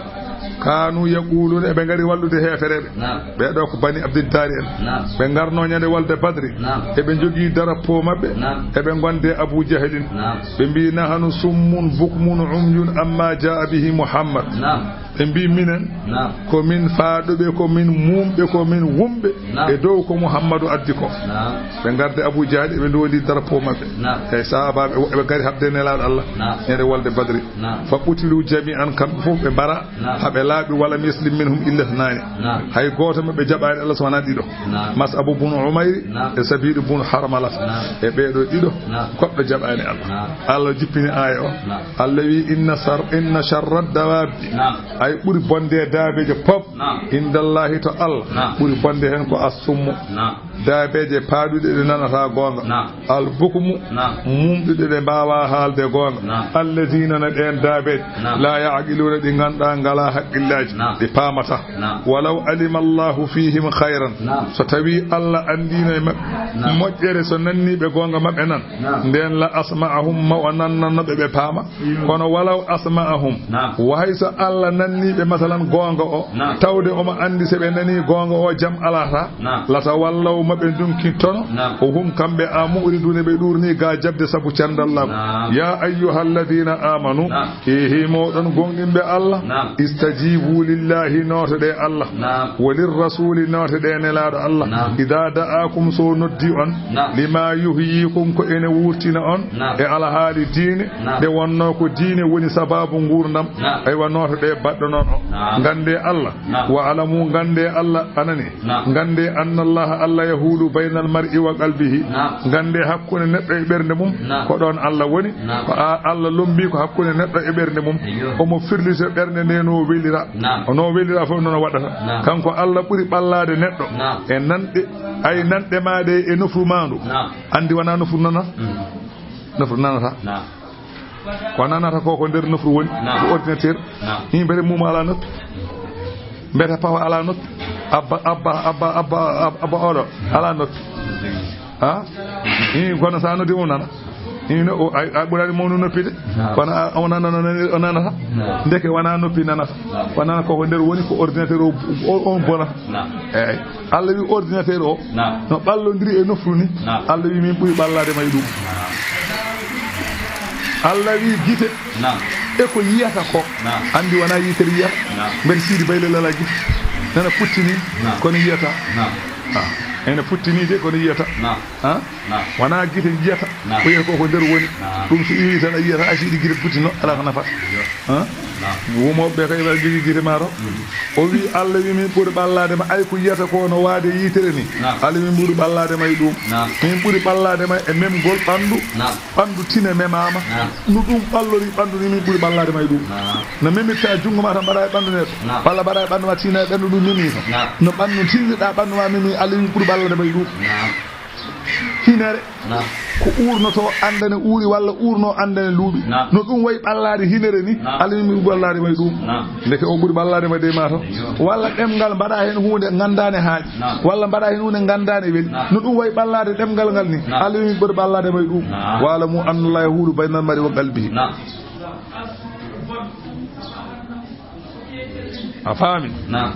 Kanu yaquluna, eɓe ngari wallude heefereɓe. Naam. Ɓe ɗo ko Bani Abdiddari en. Naam. Ɓe ngarno ñande walde Badri. Naam. Eɓe njogii drapeau maɓɓe. Naam. Eɓe gonde Abu Jahlin. Naam. Ɓe mbi, "Nahanu summun bukmun umyun amma jaa bihi Muhammad." Naam. Ɓe mbi, "Minen, naam, ko min faaɗuɓe, ko min muumɓe, ko min wumɓe, naam, e dow ko Muhammadu addi ko." Naam. Ɓe ngarde Abu Jahli, ɓe ndondi drapeau maɓɓe. Naam. E sahabaɓe, eɓe ngari habde nelaaɗo Allah. Naam. Ñande walde Badri. Naam. Fa qutilu jami'an, kamɓe fof ɓe mbara. Naam. Haɓe laaɓi, walam yaslim minhum illa ithnaani. Naam. Hay gooto maɓɓe jaɓaani Allah so wonaa ɗiɗo. Naam. Mas'abu bun Umayri, naam, e Sabiidu bun Harmalat. Naam. E ɓeeɗo ɗiɗo, naam, goɗɗo jaɓaani Allah. Naam. Allah jippini aaya o. Naam. Allah wi, "Inna sar-, inna sharra dawaabi." Naam. Ay ɓuri bonde daabeeje pop. Naam. Indallahi to Allah. Naam. Ɓuri bonde heen ko assummu. Naam. Daabeeje paaɗuɗe ɗe nanata goonga. Naam. Albukmu, naam, mumɗuɗe ɗe mbaawa haalde goonga. Naam. Allazina, na ɗeen daabeeje, naam, la ya'qiluna, ɗi ngannduɗaa ngalaa haqqillaaji, naam, ɗi paamata. Naam. Walaw alima Allahu fihim khayran, naam, so tawi Allah anndino e maɓɓe, naam, moƴƴere, so nanni ɓe goonga maɓɓe nan, naam, ndeen la asma'ahum, ma o nannano ɓe, ɓe paama. Kono walaw asma'ahum, naam, wa hay so Allah nanni ɓe, masalan, goonga o, naam, tawde omo anndi so ɓe nani goonga o, jam alata, naam, latawallaw, ma ɓe ndunkintono, naam, o hum, kamɓe, a mu'riduna, ɓe ɗuurni ga jaɓde sabu cendal law. Naam. Ya ayyuhalladhina amanu, naam, ehi mooɗon gomɗinɓe Allah, naam, istajibu lillahi, nootoɗe Allah, naam, wa lirrasuli, nootoɗe nelaaɗo Allah, naam, idha da'akum, so noddi on, naam, lima yuhyikum, ko ene wurtina on, naam, e alhaali diine, naam, nde wonno ko diine woni sababu nguurndam. Naam. Aywa, nootoɗe baɗɗo noon o. Naam. Ngannde Allah. Naam. Wa alamu, ngannde Allah anani. Naam. Ngannde anna Allah, Allah yahulu baynal mar'i wa qalbihi. Naam. Ngannde hakkunde neɗɗo e ɓernde mum, naam, ko ɗoon Allah woni. Naam. Ko a-, Allah lombi ko hakkunde neɗɗo e ɓernde mum. Eyyo. Omo firlita ɓernde nde no welira. Naam. No welira fof noon waɗata. Naam. Kanko Allah ɓuri ɓallaade neɗɗo. Naam. E nanɗe, ay nanɗe ma ɗe e nofru ma ndu. Naam. Anndi wona nofru nana? Mm. Nofru nanata. Naam. Ko nanata ko, ko nder nofru woni. Naam. Ko ordinateur. Naam. Yimɓe mum ala noppi. Mbete pawa ala noppi. Abba, abba, abba, abba, abba, abba oɗo ala noppi. Ha? Ii, kono sa noddi mo nana. Ii, no, o, ay, a ɓurani mo no noppi de. Naam. Kono a, o nana, o nana, o nanata. Naam. Ndeke wona noppi nanata. Naam. Wona ko, ko nder woni ko ordinateur o, o, on bonata. Naam. Eyyi. Allah wi ordinateur o. Naam. No ɓallondiri e nofru ni. Naam. Allah wi min ɓuri ɓallade ma e ɗum. Naam. Allah wi gite. Naam. E ko yiyata ko. Naam. Andi wona yitere yiyata. Naam. Mbeɗa siidi bayle lala gite. Nana puttini. Naam. Kono yiyata. Naam. Ah. Ene puttini de kono yiyata. Naam. Ha? Naam. Wona gite yiyata. Naam. Ko yiyata ko ko nder woni. Naam. Ɗum so iwi tan a yiyata a siidi gite puttino ala ko nafata. Yo. Ha? Naam. Wumoɓe kay ɓe jogii gite maaro. Mm. O wi Allah wi min ɓuri ɓallade ma ay ko yiyata ko no waade yitere ni. Naam. Allah wi min ɓuri ɓallade ma e ɗum. Naam. Min ɓuri ɓallade ma e memgol ɓandu. Naam. Ɓandu tine memaama. Naam. No ɗum ɓallori ɓandu ni min ɓuri ɓallade ma e ɗum. Naam. No memirta junngo ma tan mbaɗa e ɓandu neɗɗo. Naam. Walla mbaɗa e ɓandu ma tina e ɓandu ɗum memi tan. Naam. No ɓandu tinirɗa ɓandu ma memi Allah min ɓuri ɓallade ma e ɗum. Naam. Hinere. Naam. Ko uurnoto andane uuri walla uurno andane luuɓi. Naam. No ɗum wayi ɓallade hinere ni. Naam. Allah min ɓuri ɓallade ma e ɗum. Naam. Ndeke o ɓuri ɓallade ma de ma tan. Yo. Walla ɗemngal mbaɗa heen huunde nganndaane haaɗi. Naam. Walla mbaɗa heen huunde nganndaane weli. Naam. No ɗum wayi ɓallaade ɗemngal ngal ni. Naam. Allah wi min ɓuri ɓallaade ma e ɗum. Naam. Wa'lamu anna Allaha yahulu baynal mar'i wa qalbihi. Naam. A faami? Naam.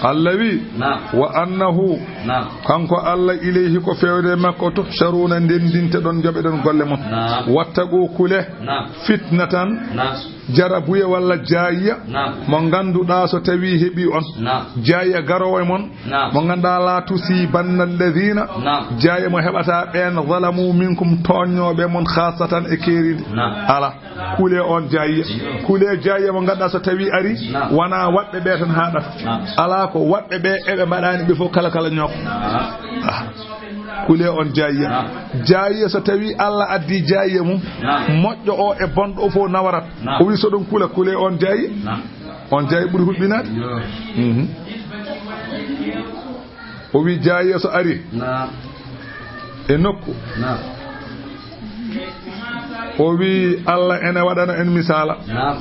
Allah wi, naam, wa annahu, naam, kanko Allah, ilayhi, ko feewde e makko, tuhsharuna, ndenndinte ɗon, joɓe ɗon golle mon. Naam. Wattaqu, kule, naam, fitnatan, naam, jarabuye walla jaayiya, naam, mo ngannduɗaa so tawii heɓii on, naam, jaayiya garoowo e mon, naam, mo ngannduɗaa la tusibanna alladhina, naam, jaayiya mo heɓata ɓeen, zalamu minkum, tooñnooɓe mon, khassatan, e keeridi. Naam. Ala, kule on jaayiya. Kule jaayiya mo ngannduɗaa so tawii ari, naam, wona waɗɓe ɓe tan haaɗata. Naam. Ala ko waɗɓe ɓe eɓe mbaɗani ɓe fof kala kala ñooko. Naam. Ah. Kule on jaayiya. Naam. Jaayiya so tawii Allah addi jaayiya mum, naam, moƴƴo o e bonɗo o fof nawarat. Naam. O wi so ɗon kula, kule on jaayiya. Naam. On jaayiya ɓuri huɓɓinaade. Yo. Mhm. O wi jaayiya so ari, naam, e nokku. Naam. O wi Allah ene waɗana en misaala. Naam.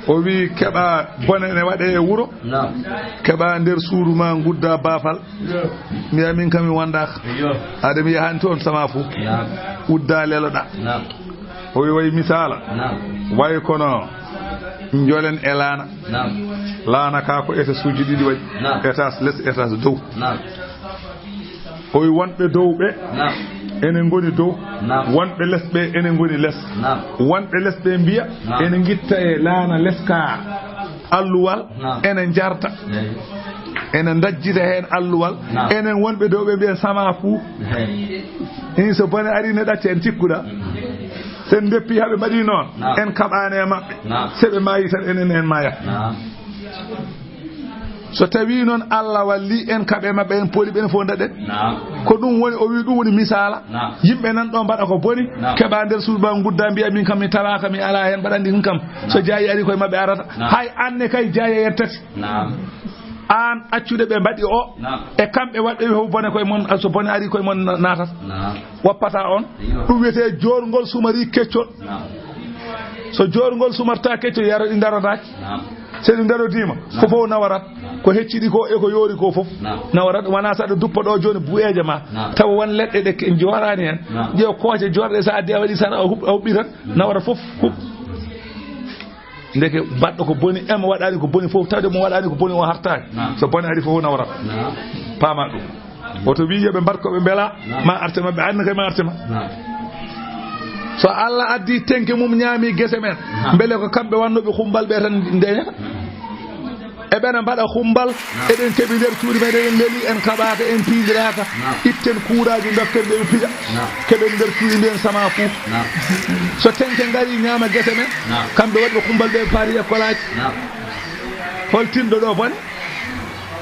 O wi keɓa bone ne waɗe e wuro. Naam. Keɓa nder suudu ma ngudda baafal. Yo. Mbiya min kam mi wondaaka. Yo. Aɗa mi yahani toon sama fuu. Naam. Udda leloɗa. Naam. O wi wayi misaala. Naam. Wayi kono njolen e laana. Naam. Laana ka ko étage uji ɗiɗi waɗi. Naam. Étage les, étage dow. Naam. O wi wonɓe dow ɓe, naam, ene ngoni dow. Naam. Wonɓe les ɓe ene ngoni les. Naam. Wonɓe les ɓe mbiya, naam, ene ngitta e laana les ka alluwal, naam, ene njarta. Eey. Ene ndajjita heen alluwal. Naam. Enen wonɓe dow ɓe mbiya sama fuu. Eey. Ɗin so bone ari ne ɗacca en cikkuɗa. Mm. Sen ndeppi haɓe mbaɗi noon. Naam. En kaɓaani e maɓɓe. Naam. Se ɓe maayi tan enen en maaya. Naam. So tawii noon Allah walli en kaɓe maɓɓe en poli ɓen fof ndaɗen. Naam. Ko ɗum woni, o wi ɗum woni misaala. Naam. Yimɓe nan ɗo mbaɗa ko boni, naam, keɓa nder suudu ma ngudda mbiya min kam mi tawaaka mi alaa heen mbaɗa anndi ɗum kam. So jaayi ari koye maɓɓe arata. Naam. Hay anne kay jaayi en tati. Naam. Aan accude ɓe mbaɗi o, naam, e kamɓe waɗɓe ɓe fof bone koye mon, so bone ari koye mon na-, naatata. Naam. Wappata on. Iyo. Ɗum wiyetee joorngol sumari keccol. Naam. So joorngol sumarta keccol yaro ɗi ndarotaaki. Naam. So ɗi ndarodiima, naam, ko fof nawarat. Naam. Ko hecciɗi ko e ko yoori ko fof, naam, nawarat. Wona saɗa duppa ɗo jooni bu'eeje ma. Naam. Tawa won leɗɗe ɗe ke-, jooraani heen. Naam. Ƴeew kooce joorɗe so a addi a waɗi sara a huɓ-, a huɓɓi tan. Naam. Nawara fof huɓ. Ndeke baɗɗo ko boni, e mo waɗaani ko boni fof, tawde mo waɗaani ko boni o hartaani. Naam. So bone ari fof nawarat. Naam. Paama ɗum. Woto wi yo ɓe mbaɗ ko ɓe mbela, naam, ma arte maɓɓe, anne kay ma arte ma. Naam. So Allah addi tenke mum ñaami gese men, naam, mbele ko kamɓe wannooɓe xumbal ɓe tan ndeñata? Naam. Eɓena mbaɗa xumbal, naam, eɗen keɓi nder cuuɗi meɗen, en leli, en kaɓaaka, en piijiraaka. Naam. Itten kuuraaji, dokken ɓe ɓe pija. Naam. Keɓen nder cuuɗi mbiyen sama fuu. Naam. So tenke ngari ñaama gese men, naam, kamɓe waɗɓe xumbal ɓe paari ekkolaaji. Naam. Hol tinɗo ɗo bone?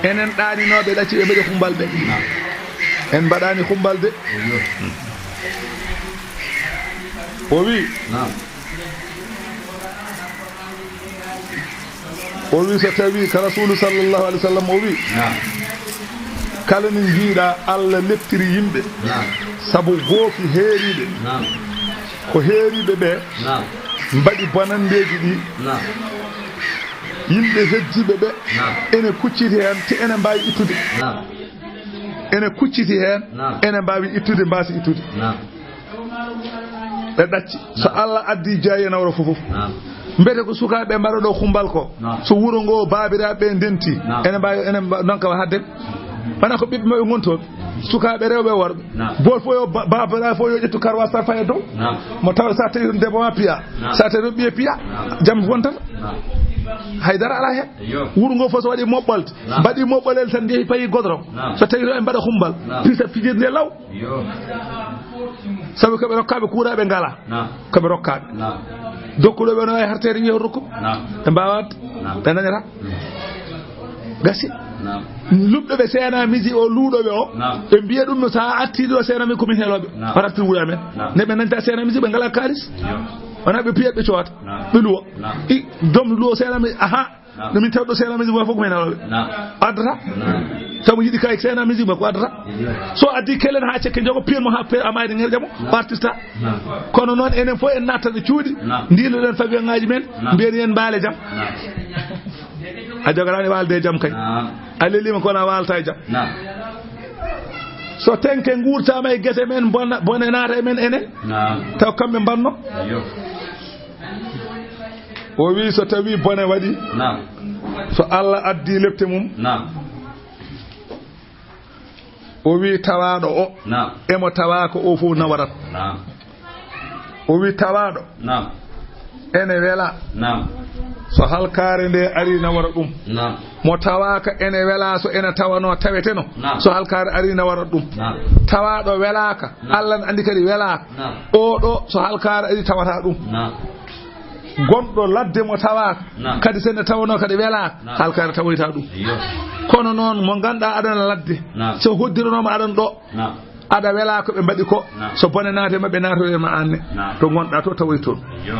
Enen ɗaaninooɓe ɗacci ɓe mbaɗi xumbal ɓe. Naam. En mbaɗaani xumbal de. Iyo. O wi. Naam. O wi so tawi ka Rasulu sallallahu alaihi wasallam o wi. Naam. Kala ni njiiɗa Allah leptiri yimɓe. Naam. Sabu goofi heeriiɓe. Naam. Ko heeriiɓe ɓe. Naam. Mbaɗi bonanndeeji ɗi. Naam. Yimɓe heddiiɓe ɓe. Naam. Ene kucciti heen, te ene mbaawi ittude. Naam. Ene kucciti heen, naam, ene mbaawi ittude, mbaasi ittude. Naam. Ɓe ɗacci. So, naam, Allah addi jaayi e nawra fof fof. Naam. Mbete ko sukaaɓe mbaɗa ɗo xumbal ko. Naam. So wuro ngo baabiraaɓe ɓe ndenti, naam, ene mbaawi, ene mba-, ndonka wa hadde. Wona ko ɓiɓɓe maɓɓe ngoni toon. Sukaaɓe rewɓe e worɓe. Naam. Bool fof yo ba-, baabiraaɓe fof yo ƴettu karwaas tan faye dow. Naam. Mo tawa sa tawi toon debbo ma piya. Naam. Sa tawi toon ɓiye piya. Naam. Jam wontata. Naam. Haydara alaa heen. Eyyo. Wuro ngo fof so waɗi moɓɓolde. Naam. Mbaɗi moɓɓolel tan njehi payi godorong. Naam. So tawi toon ɓe mbaɗa xumbal. Naam. Pisa fijirde law. Yo. Sabu ko ɓe rokkaaɓe kuuraa ɓe ngalaa. Naam. Ko ɓe rokkaaɓe. Naam. Dokkuɗo ɓe no wayi harteede wiya rokku. Naam. Ɓe mbaawaat. Naam. Ɓe dañata. Gasi. Naam. Luɓɗo ɓe seenamiji o, luuɗo ɓe o. Naam. Ɓe mbiya ɗum no sa atti ɗo seenamiji ko min heelooɓe. Naam. Waɗat ɗum wuya men. Naam. Ne ɓe nanta seenamiji ɓe ngalaa kaalis. Yo. Wona ɓe piyat ɓe coowata. Naam. Ɓe luwo. Naam. I dom luwo seenamiji, aha. Naam. No min tawɗo seenamiji ma fof ko men heelooɓe. Naam. Addata. Naam. Taw mo yiɗi kay seenamiji ma ko addata. Yo. So addi kelen haa cekke jogo piyen mo haa pe-, a mayde ŋerƴa mo. Naam. Artista. Naam. Kono noon enen fof en nattata cuuɗi. Naam. Ndiloɗen fabiyaŋaaji men. Naam. Mbiyen yen mbaale jam. Naam. A jogaraani waalde e jam kay. Naam. A leliima kono a waalta e jam. Naam. So tenke nguurtaama e gese men, bona, bone naata e men enen. Naam. Taw kamɓe mbanno. Yo. O wi so tawi bone waɗi. Naam. So Allah addi lepte mum. Naam. O wi tawaaɗo o. Naam. E mo tawaaka o fof nawarat. Naam. O wi tawaaɗo. Naam. Ene wela. Naam. So halkaare nde ari nawara ɗum. Naam. Mo tawaaka ene wela so ene tawano taweteno. Naam. So halkaare ari nawara ɗum. Naam. Tawaaɗo welaaka. Naam. Allah ne andi kadi welaaka. Naam. O ɗo so halkaare ari tawata ɗum. Naam. Gonɗo ladde mo tawaaka. Naam. Kadi so ene tawano kadi welaaka. Naam. Halkaare tawoyta ɗum. Iyo. Kono noon mo ganduɗa aɗana ladde. Naam. So hoddiranooma aɗana ɗo. Naam. Aɗa wela ko ɓe mbaɗi ko. Naam. So bone naate maɓɓe, naatoye ma anne. Naam. To gonɗa to tawoy toon. Iyo.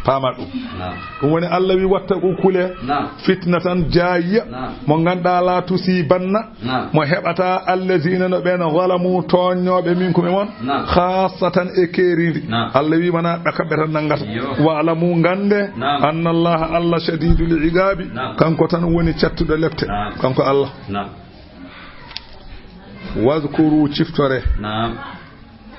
Paama ɗum. Naam. Ɗum woni Allah wi wattaqu kule. Naam. Fitnatan jaayiya. Naam. Mo ganduɗa la tusibanna. Naam. Mo heɓata allazina no ɓen zalamu tooññooɓe minkum e mon. Naam. Khassatan e keerindi. Naam. Allah wi wona ɓe kamɓe tan nanngata. Iyo. Wa'lamu gande. Naam. Anna Allah Allah shadidul iqabi. Naam. Kanko tan woni cattuɗo lepte. Naam. Kanko Allah. Naam. Wazkuru ciftore. Naam.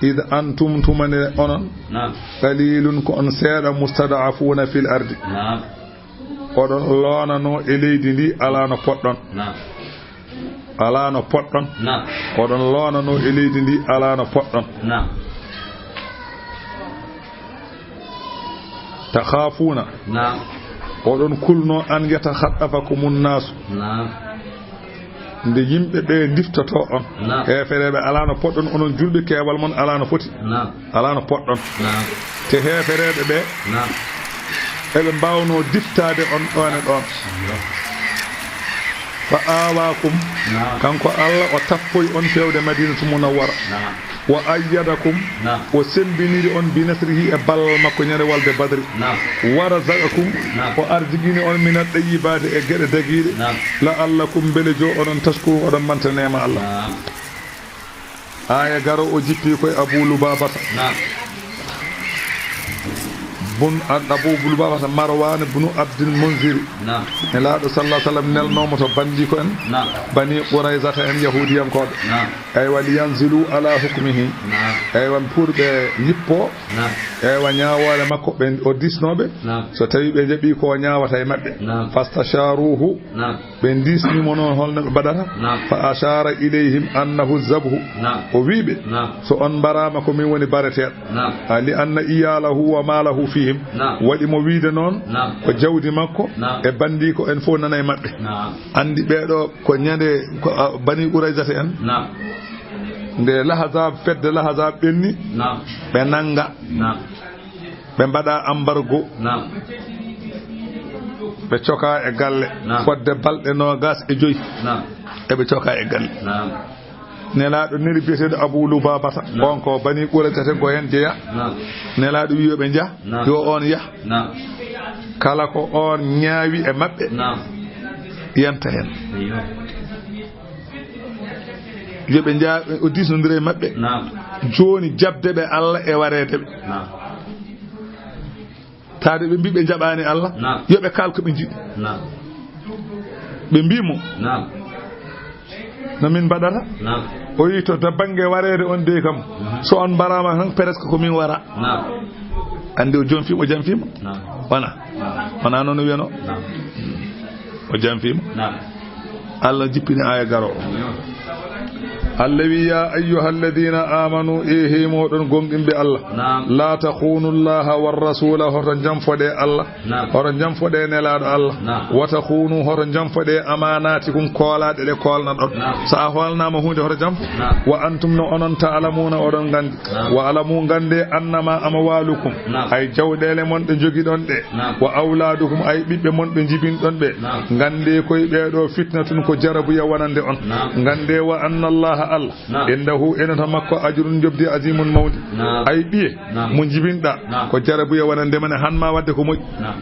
Id antum tumane onon. Naam. Qalilun ko on seeɗa mustad'afuna fil ardi. Naam. Oɗon loonano e leydi ndi alano poɗɗon. Naam. Alano poɗɗon. Naam. Oɗon loonano e leydi ndi alano poɗɗon. Naam. Takhafuna. Naam. Oɗon kulno an yatakhatafakumun nasu. Naam. Nde yimɓe ɓe ndiftoto on. Naam. Heefereɓe alano poɗɗon onon julɓe keewal mon alano foti. Naam. Alano poɗɗon. Naam. Te heefereɓe ɓe. Naam. Eɓe mbawno diftade on ɗon e ɗon. Naam. Fa awakum. Naam. Kanko Allah o tappoy on fewde Madinatu Munawwara. Naam. Wa ayyadakum. Naam. O sembiniri on bi nasrihi e ballal makko ñande walde Badri. Naam. Wa razaqakum. Naam. O arjigini on min at-tayyibati e geɗe dagiɗe. Naam. La'allakum mbele jo oɗon tashkuru oɗon manta neema Allah. Naam. Aya garo o jippi koye Abu Lubabata. Naam. Bun Ad-, Abu Lubabata Marwan bunu Abdul Munziri. Naam. Nelaaɗo sallallahu alaihi wasallam nelnomo to bandiko en. Naam. Bani Qurayzata en yahudiyankoɓe. Naam. Eywa, liyanzilu ala hukmihi. Naam. Eywa, pour ɓe yippo. Naam. Eywa, ñaawoore makko ɓe o disnoɓe. Naam. So tawi ɓe jaɓi ko ñaawata e maɓɓe. Naam. Fastasharuhu. Naam. Ɓe disnimo noon holno ɓe mbaɗata. Naam. Fa ashara ilayhim annahu zabhu. Naam. O wi ɓe, naam, so on mbarama ko min woni bareteeɗo. Naam. A li anna iyalahu wa malahu fihim. Naam. Waɗi mo wiide noon, naam, ko jawdi makko, naam, e bandiko en fof nana e maɓɓe. Naam. Andi ɓeeɗo ko ñande ko, a, Bani Qurayzata en. Naam. Nde Lahazab, fedde Lahazab ɓenni, naam, ɓe nanga. Naam. Ɓe mbaɗa embargo. Naam. Ɓe coka e galle. Naam. Fodde balɗe noogas e joyi. Naam. Eɓe coka e galle. Naam. Nelaaɗo neli biyeteeɗo Abu Lubabata. Naam. On ko Bani Qurayzata ko heen jeya. Naam. Nelaaɗo wi yo ɓe njah. Naam. Yo on yah. Naam. Kala ko on ñaawi e maɓɓe. Naam. Yanta heen. Eyyo. Yo ɓe njah, o disnondira e maɓɓe. Naam. Jooni jaɓde ɓe Allah e wareede ɓe. Naam. Taade ɓe mbii ɓe njaɓaani Allah, naam, yo ɓe kaal ko ɓe njiɗi. Naam. Ɓe mbii mo, naam, no min mbaɗata? Naam. O wii to da bannge wareede on dey kam, mhm, so on mbaraama tan presque ko min wara. Naam. Anndi o jonfii mo, o janfii mo. Naam. Wona. Naam. Wona noon o wiyanoo. Naam. O janfii mo. Naam. Allah jippini aaya garoowo. Naam. Allah wi, "Ya ayyuhalladhina amanu, e hey mooɗon gomɗinɓe Allah. Naam. La takhunu Allaha war rasula, hoto janfoɗe Allah. Naam. Hoto janfoɗe nelaaɗo Allah. Naam. Wa takhunu, hoto janfoɗe amanatikum, koolaaɗe ɗe koolnaɗon. Naam. So a hoolnaama huunde, hoto janfo. Naam. Wa antum, no onon, ta'lamuna, oɗon nganndi. Naam. Wa alamu, nganndee, annama amwalukum, naam, ay jawɗeele mon ɗe njogiɗon ɗe. Naam. Wa awladukum, ay ɓiɓɓe mon ɓe njibinɗon ɓe. Naam. Nganndee koye ɓee ɗoo fitnatun, ko jarabuya wonande on. Naam. Nganndee, wa anna Allaha, Allah, naam, indahu, ene to makko, ajrun, njoɓdi, azimun, mawndi. Naam. Ay ɓiye, naam, mo njibinɗaa, naam, ko jarabuya wonande ma, ne han ma waɗde ko moƴƴi. Naam.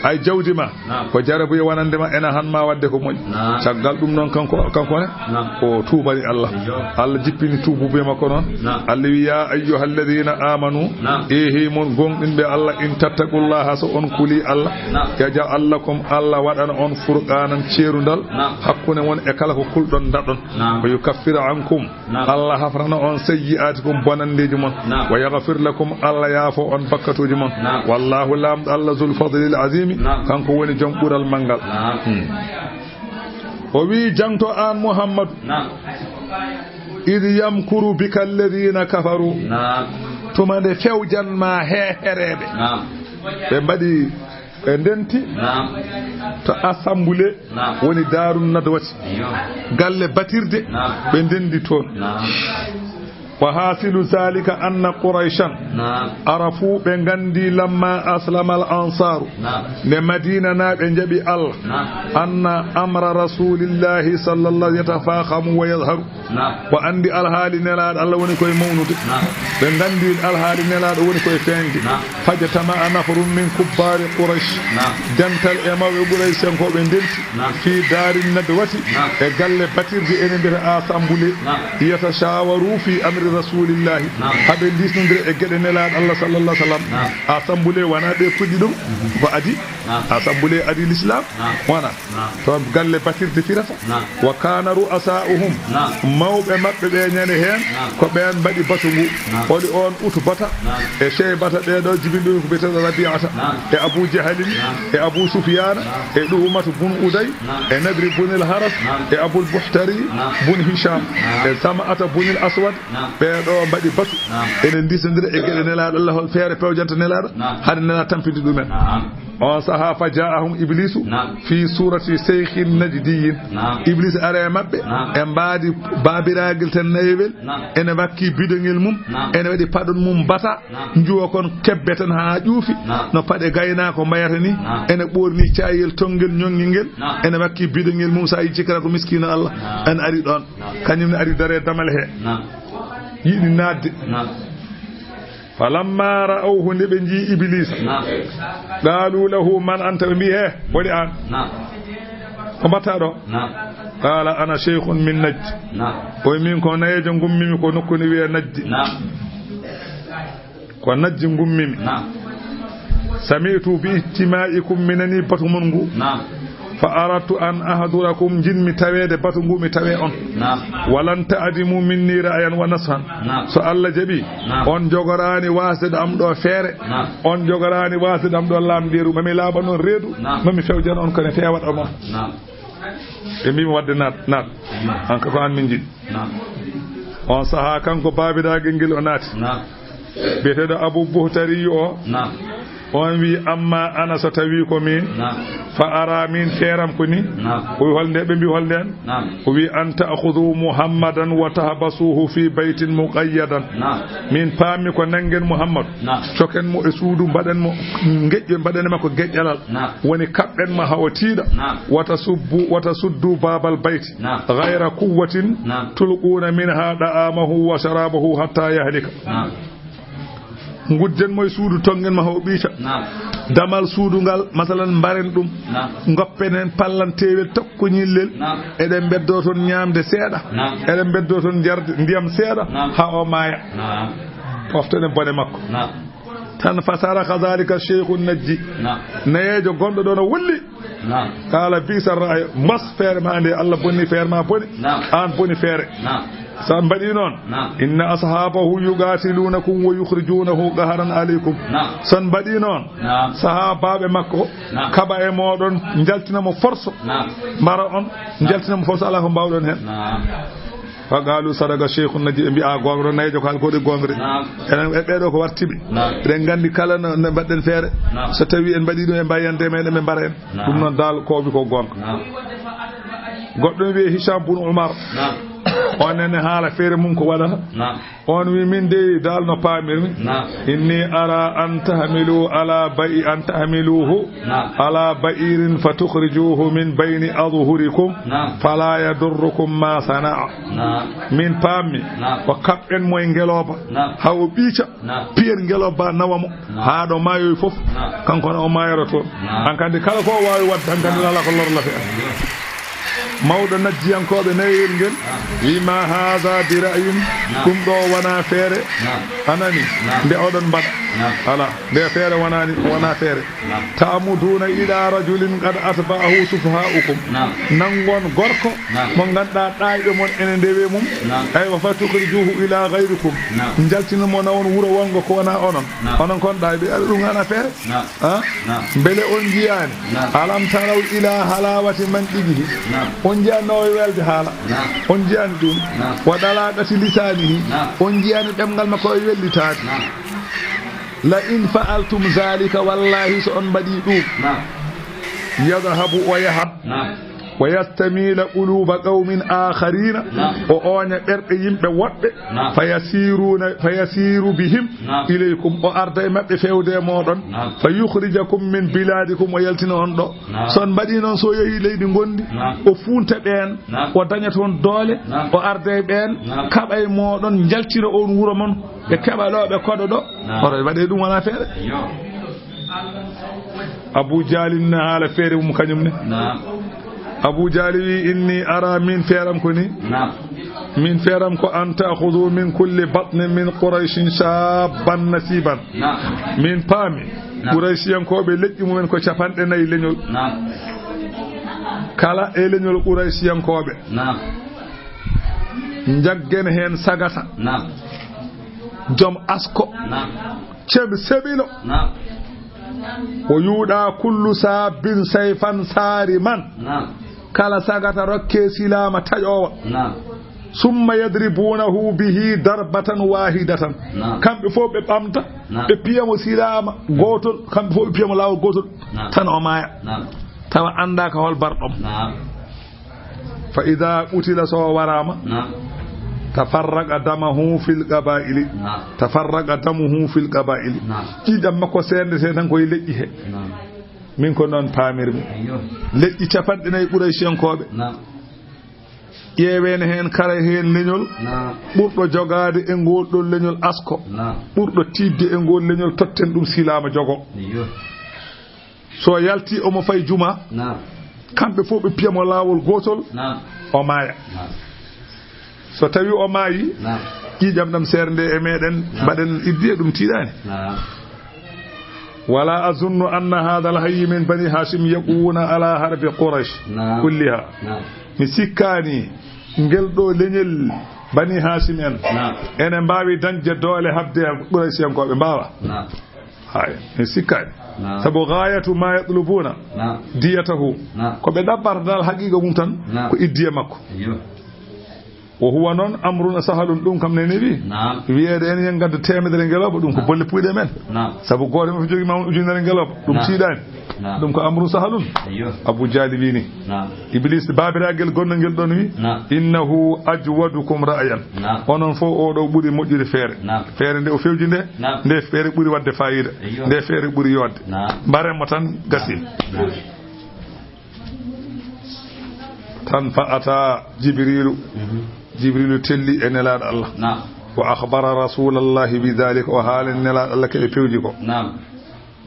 Ay jawdi ma, naam, ko jarabuya wonande ma, ene han ma waɗde ko moƴƴi. Naam. Caggal ɗum noon, kanko, kanko ne, naam, o tuubani Allah. Iyo. Allah jippini tuubuuɓe makko noon. Naam. Allah wi, "Ya ayyuhalladhina amanu, naam, e hey mon gomɗinɓe Allah, in tattaqullaha, so on kuli Allah, naam, yaj'al lakum, Allah waɗana on furqanan, ceerundal, naam, hakkunde mon e kala ko kulɗon, ndaɗon. Naam. Wa yukaffir ankum, naam, Allah hafrana on sayyi'atikum, bonandeeji mon. Naam. Wa yaghfir lakum, Allah yaafo on bakkatuuji mon. Naam. Wallahu, Laamɗo Allah, zul fadlil azimi, naam, kanko woni jom ɓural manngal." Naam. Hmm. O wi, jangto aan Muhammadu. Naam. Idh yamkuru bika alladhina kafaru. Naam. Tuma nde fewjan ma heefereɓe. Naam. Ɓe mbaɗi, ɓe ndenti. Naam. To assemblée. Naam. Woni Daarun Nadwati. Iyo. Galle batirde. Naam. Ɓe ndendi toon. Naam. Wa hasilu zalika anna Qurayshan, naam, arafu, ɓe nganndi, lamma aslama al ansaru, naam, nde Madina naaɓe njaɓi Allah, naam, anna amra rasulillahi sallallahu yatafakhamu wa yazharu, naam, ko anndi alhaali nelaaɗo Allah woni koye mawnude. Naam. Ɓe nganndi alhaali nelaaɗo woni koye feeñde. Naam. Fajtama'a nafarun min kubbaari Quraysh. Naam. Dental e mawɓe Quraysh en ko ɓe ndenti. Naam. Fi daarin nadwati. Naam. E galle batirde ene mbiyata assemblée. Naam. Yatashawaru fi amri rasulillahi. Naam. Haɓe diisnondira e geɗe nelaaɗo Allah sallallahu alaihi wasallam. Naam. Assemblée wona ɓe puɗɗi ɗum. Mhm. Ko adi. Naam. Assemblée adi l'islam. Naam. Wona. Naam. To galle batirde firata. Naam. Wa kana ru'asa'uhum. Naam. Mawɓe maɓɓe ɓe ñande heen. Naam. Ko ɓeen mbaɗi batu ngu. Naam. Holi on Utbata. Naam. E Shaybata, ɓee ɗoo jibinɓe ko biyeteeɗo Rabi'ata. Naam. E Abu Jahalin. Naam. E Abu Sufyana. Naam. E Du'umatu bun Uday. Naam. E Nadri bun al Haras. Naam. E Abul Buhtari. Naam. Bun Hisham. Naam. E Sam'ata bun al Aswad. Naam. Ɓee ɗoo mbaɗi batu. Naam. Ene ndisondira e geɗe nelaaɗo Allah, hol feere pewjanta nelaaɗo. Naam. Hade nelaaɗo tampinde ɗumen. Naam. On sahaa, fa ja'ahum Iblisu. Naam. Fi surati shaykhin najdiyin. Naam. Iblis ari e maɓɓe. Naam. E mbaadi baabiraagel tan nayewel. Naam. Ene wakki bidongel mum. Naam. Ene waɗi paɗon mum bata. Naam. Njuwa kon kebbe tan haa ƴuufi. Naam. No paɗe gaynaako mbayata ni. Naam. Ene ɓoorni caayel tonngel ñoŋŋi ngel. Naam. Ene wakki bidongel mum, so a yiccikira ko miskiino Allah. Naam. Ene ari ɗoon. Naam. Kañum ne ari dare damal he. Naam. Yiɗi naatde. Naam. Falamma ra'awhu, nde ɓe njii Ibliisa. Naam. Qaalu lahu, man anta? Ɓe mbii, he, holi aan? Naam. Ko mbaɗtaa ɗo? Naam. Qaala, ana shaykhun min Najd. Naam. O wi, min ko nayeejo ngummimi ko nokku ne wiyee Najdi. Naam. Ko Najdi ngummimi. Naam. Sami'tu bi ijtima'ikum, mi nanii batu mon ngu. Naam. Fa aradtu an ahdurakum, njiɗmi taweede batu ngu, mi tawe on. Naam. Walan ta'dimu minni ra'yan wa nashan. Naam. So Allah jaɓi, naam, on jogoraani waasde am ɗo feere. Naam. On jogoraani waasde am ɗo laamɗeeru. Mami laaɓa noon reedu, naam, mami fewjana on ko ne feewata mon. Naam. Ɓe mbii mo waɗde naat, naat. Naam. An ka ko an min njiɗi. Naam. On sahaa kanko baabiraagal ngel o naati. Naam. Biyeteeɗo Abu Buhtariyu o. Naam. On wi, amma ana, so tawi ko min. Naam. Fa ara, min feeram ko ni. Naam. O wi, holnde? Ɓe mbi, holnden? Naam. O wi, an ta'khudhu Muhammadan wa tahbasuhu fi baytin muqayyadan. Naam. Min paami ko nanngen Muhammad. Naam. Coken mo e suudu, mbaɗen mo, geƴƴo, mbaɗen makko geƴƴalal. Naam. Woni kaɓɓen mo haa o tiiɗa. Naam. Wata subbu, wata suddu babal bayti. Naam. Ghayra quwwatin. Naam. Tulquna minha da'amahu wa sharabahu hatta yahlika. Naam. Ngudden mo e suudu, tonngen mo haa o ɓiita. Naam. Damal suudu ngal, masalan, mbaren ɗum. Naam. Ngoppen heen pallanteewel tokkoñillel. Naam. Eɗen mbeddoo toon ñaamde seeɗa. Naam. Eɗen mbeddoo toon njarde ndiyam seeɗa. Naam. Haa o maaya. Naam. Poftoɗen bone makko. Naam. Tan, fa saraqa dhalika sheikhu najji. Naam. Nayeejo gonɗo ɗo no wulli. Naam. Qala, bi'sa ra'y, mbos feere ma nde, Allah bonni feere ma boni. Naam. An boni feere. Naam. So on mbaɗi noon, naam, inna ashabahu yuqatilunakum wa yukhrijunahu qahran alaykum. Naam. So on mbaɗi noon, naam, sahaabaaɓe makko, naam, kaɓa e mooɗon, njaltina mo force. Naam. Mbara on, naam, njaltina mo force, alaa ko mbaawɗon heen. Naam. Fa qalu sadaqa sheikhun najji, ɓe mbiya, "A, goonga ɗo, nayeejo ko haali ko ɗi goonga de." Naam. Enen e ɓeeɗo ko wartiɓe. Naam. Eɗen nganndi kala no, no mbaɗɗen feere. Naam. So tawi en mbaɗi ɗum, en mbayi yande meɗen, ɓe mbara en. Naam. Ɗum noon dal ko o wi ko goonga. Naam. Goɗɗo ne wiyee Hisham bun Umar. Naam. On nene haala feere mum ko waɗata. Naam. On wi, "Min dey dal no paamirmi. Naam. Inni ara an tahmilu ala ba'i, an tahmiluhu, naam, ala ba'irin fa tukhrijuhu min bayni adhhurikum, naam, fala yadurrukum ma sana'a." Naam. Min paammi, naam, ko kaɓɓen mo e ngelooba, naam, haa o ɓiica, naam, piyen ngelooba nawa mo, naam, haa ɗo maayoy fof, naam, kanko ne o maayoro toon. Naam. Hankadi kala ko o waawi waɗde, hankadi, naam, alaa ko lorlata en. Mawɗo najjiyankooɓe nayel ngel, naam, wi, "Ma haza bi ra'yin, naam, ɗum ɗo wona feere." Naam. A nani? Naam. Nde oɗon mbaɗa. Naam. Alaa. Nde feere wonaani, wona feere. Naam. Ta'muduna ila rajulin qad atba'ahu sufaha'ukum. Naam. Nanngon gorko, naam, mo ngannduɗaa ɗaayɓe mon ene ndewe mum. Naam. Aywa, fa tukhrijuhu ila ghayrikum. Naam. Njaltina mo nawon wuro wongo ko wona onon. Naam. Onon kon ɗaayɓe, aɗa ɗum ana feere. Naam. Ah? Naam. Mbele on njiyaani? Naam. Alam taraw ila halawati mantiqihi. Naam. On njiyaani no o welde haala? Naam. On njiyaani ɗum? Naam. Wa dalaqati lisanihi. Naam. On njiyaani ɗemngal makko e wellitaade? Naam. La in fa'altum zalika, wallahi so on mbaɗi ɗum. Naam. Yadhabu, o yahat. Naam. Wa yastamila quluba qawmin akharina. Naam. O ooña ɓerɗe yimɓe woɗɓe. Naam. Fa yasiruna, fa yasiru bihim, naam, ilaykum. O arda e maɓɓe fewde e mooɗon. Naam. Fa yukhrijakum min biladikum, o yaltina on ɗo. Naam. So on mbaɗi noon, so o yehi leydi gondi, naam, o funta ɓeen, naam, o daña toon doole, naam, o arda e ɓeen, naam, kaɓa e mooɗon, njaltina on wuro mon, ɓe keɓa ɗo, ɓe koɗo ɗo. Naam. Hoto waɗe ɗum, wona feere. Yo. Abu Jahli ne haala feere mum kañum ne. Naam. Abu Jahli wi, "Inni ara, min feeram ko ni." Naam. "Min feeram ko an ta'khudhu min kulli batnin min Qurayshin shabban nasiban." Naam. Min paami, naam, Qurayshiyankooɓe leƴƴi mumen ko capanɗe nayi leñol. Naam. Kala e leñol Qurayshiyankooɓe. Naam. Njaggen heen sagata. Naam. Joom asko. Naam. Cebi seɓilo. Naam. O yuuɗa kullu saabin sayfan saariman. Naam. Kala sagata rokke silaama taƴoowa. Naam. Summa yadribunahu bihi darbatan wahidatan. Naam. Kamɓe fof ɓe ɓamta, naam, ɓe piya mo silaama gootol, kamɓe fof ɓe piya mo laawol gootol, naam, tan o maaya. Naam. Tawa anndaaka hol barɗom. Naam. Fa ida qutila, so o waraama, naam, tafarraqa damahu fil qaba'ili. Naam. Tafarraqa damuhu fil qaba'ili. Naam. Ƴiiƴam makko seernde tan koye leƴƴi he. Naam. Min ko noon paamirmi. Ayyo. Leƴƴi capanɗe nayi Qurayshiyankooɓe. Naam. Ƴeewen heen kala heen leñol, naam, ɓurɗo jogaade e ngool ɗoon leñol asko. Naam. Ɓurɗo tiiɗde e ngool leñol, totten ɗum silaama jogo. Ayyo. So yalti omo fay juma, naam, kamɓe fof ɓe piya mo laawol gootol, naam, o maaya. Naam. So tawi o maayi, naam, ƴiiƴam ɗam seernde e meɗen, naam, mbaɗen iddiye, ɗum tiiɗaani. Naam. Wala azunnu anna hadha al-hayy min bani Hashim yaquna ala harbi Quraysh, naam, kulliha. Naam. Mi sikkaani ngel ɗo leñel bani Hashim en, naam, ene mbaawi dañde doole haɓde Qurayshiyankooɓe, mbaawa. Naam. Hay, mi sikkaani. Naam. Sabu ghayatu ma yatlubuna, naam, diyatahu. Naam. Ko ɓe ɗaɓɓata dal haqiqa mum tan, naam, ko iddiye makko. Ayyo. Wa huwa noon amrun sahalun, ɗum kam ne newi. Naam. Wiyeede en yen ngadda teemedere ngelooba, ɗum ko, naam, bolle puyɗe men. Naam. Sabu gooto men fof jogii ma ujunere ngelooba, ɗum, naam, tiiɗaani. Naam. Ɗum ko amrun sahalun. Ayyo. Abu Jahli wii ni. Naam. Iblis baabiraagal gonnal ngel ɗoon wi, naam, innahu ajwadukum ra'yan. Naam. Onon fof oɗo ɓuri moƴƴude feere. Naam. Feere nde o fewji nde, naam, nde feere ɓuri waɗde fayida. Ayyo. Nde feere ɓuri yooɗde. Naam. Mbaren mo tan, gasii. Naam. Tan fa ata Jibriilu. Mhm. Jibriilu telli e Nelaaɗo Allah. Naam. Wa akhbara Rasulallahi bi dhalika, o haalani Nelaaɗo Allah ko ɓe pewji ko. Naam.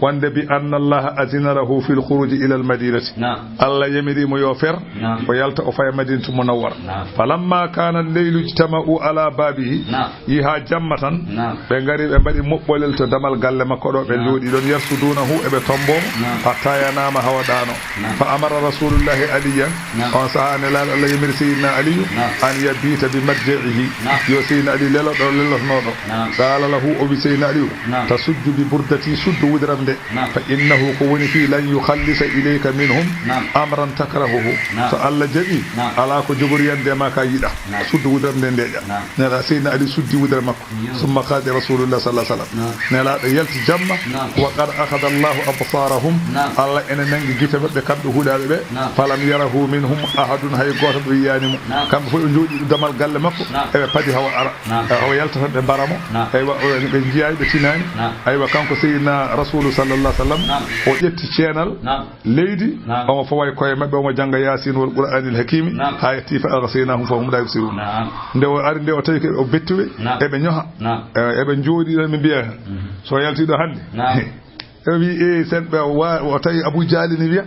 wonde bi anna Allaha azina lahu fil khuruji ila al madinati. Naam. Allah yamiri mo yo fer, naam, o yalta o faya Madinatu Munawwara. Naam. Falamma kana al-laylu ijtama'u ala babihi. Naam. Yi ha jamma tan, naam, ɓe ngari ɓe mbaɗi moɓɓolel to damal galle makko ɗo, ɓe, naam, jooɗi ɗon, yarsudunahu, eɓe tombo mo, naam, hatta yanama, hawa ɗaano. Naam. Fa amara rasulullahi aliyan, naam, on saha Nelaaɗo Allah yamiri Seydina Aliyu, naam, an yabita bi madja'ihi, naam, yo Seydina Ali lelo ɗo lelotnoɗo. Naam. Qala lahu, o wi Seydina Aliyu, naam, tasujju bi burdati, suddu wudram nde. Naam. Fa innahu, ko woni fii, lan yukhallisa ilayka minhum, naam, amran takrahuhu. Naam. So Allah jaɓi, naam, alaa ko jogori yande ma ka yiɗa. Naam. Suddu wudram nde ndeeƴa. Naam. Nela Seydina Ali suddi wudram makko. Iyo. Summa kharaja Rasulullah sallallahu alaihi wasallam. Naam. Nelaaɗo yalti jamma. Naam. Wa qad akhadha Allahu absarahum. Naam. Allah ene nangi gite maɓɓe kamɓe huɗaaɓe ɓe. Naam. Falam yarahu minhum ahadun, hay gooto ɓe yiyaani mo. Naam. Kamɓe fof ɓe njooɗi damal galle makko. Naam. Eɓe padi hawa ara. Naam. Eh, o yalta tan ɓe mbara mo. Naam. Eywa, o, ɓe njiyaani, ɓe tinaani. Naam. Eywa, kanko Seydina Rasulu sallallahu alaihi wasallam, naam, o ƴetti ceenal, naam, leydi, naam, omo fawa e koye maɓɓe, omo jannga Yaasin wal Qur'aanil Hakiimi, naam, haa yetti fa aghshaynahum fa hum la yubsirun. Naam. Nde o ari, nde o tawi ko o bettuɓe, naam, eɓe ñoha, naam, eh, eɓe njooɗi ɗon, ɓe mbiya, mhm, so yalti ɗo hannde. Naam. O wi, "E, sen ɓe wa-, o tawi Abu Jahli ne wiya."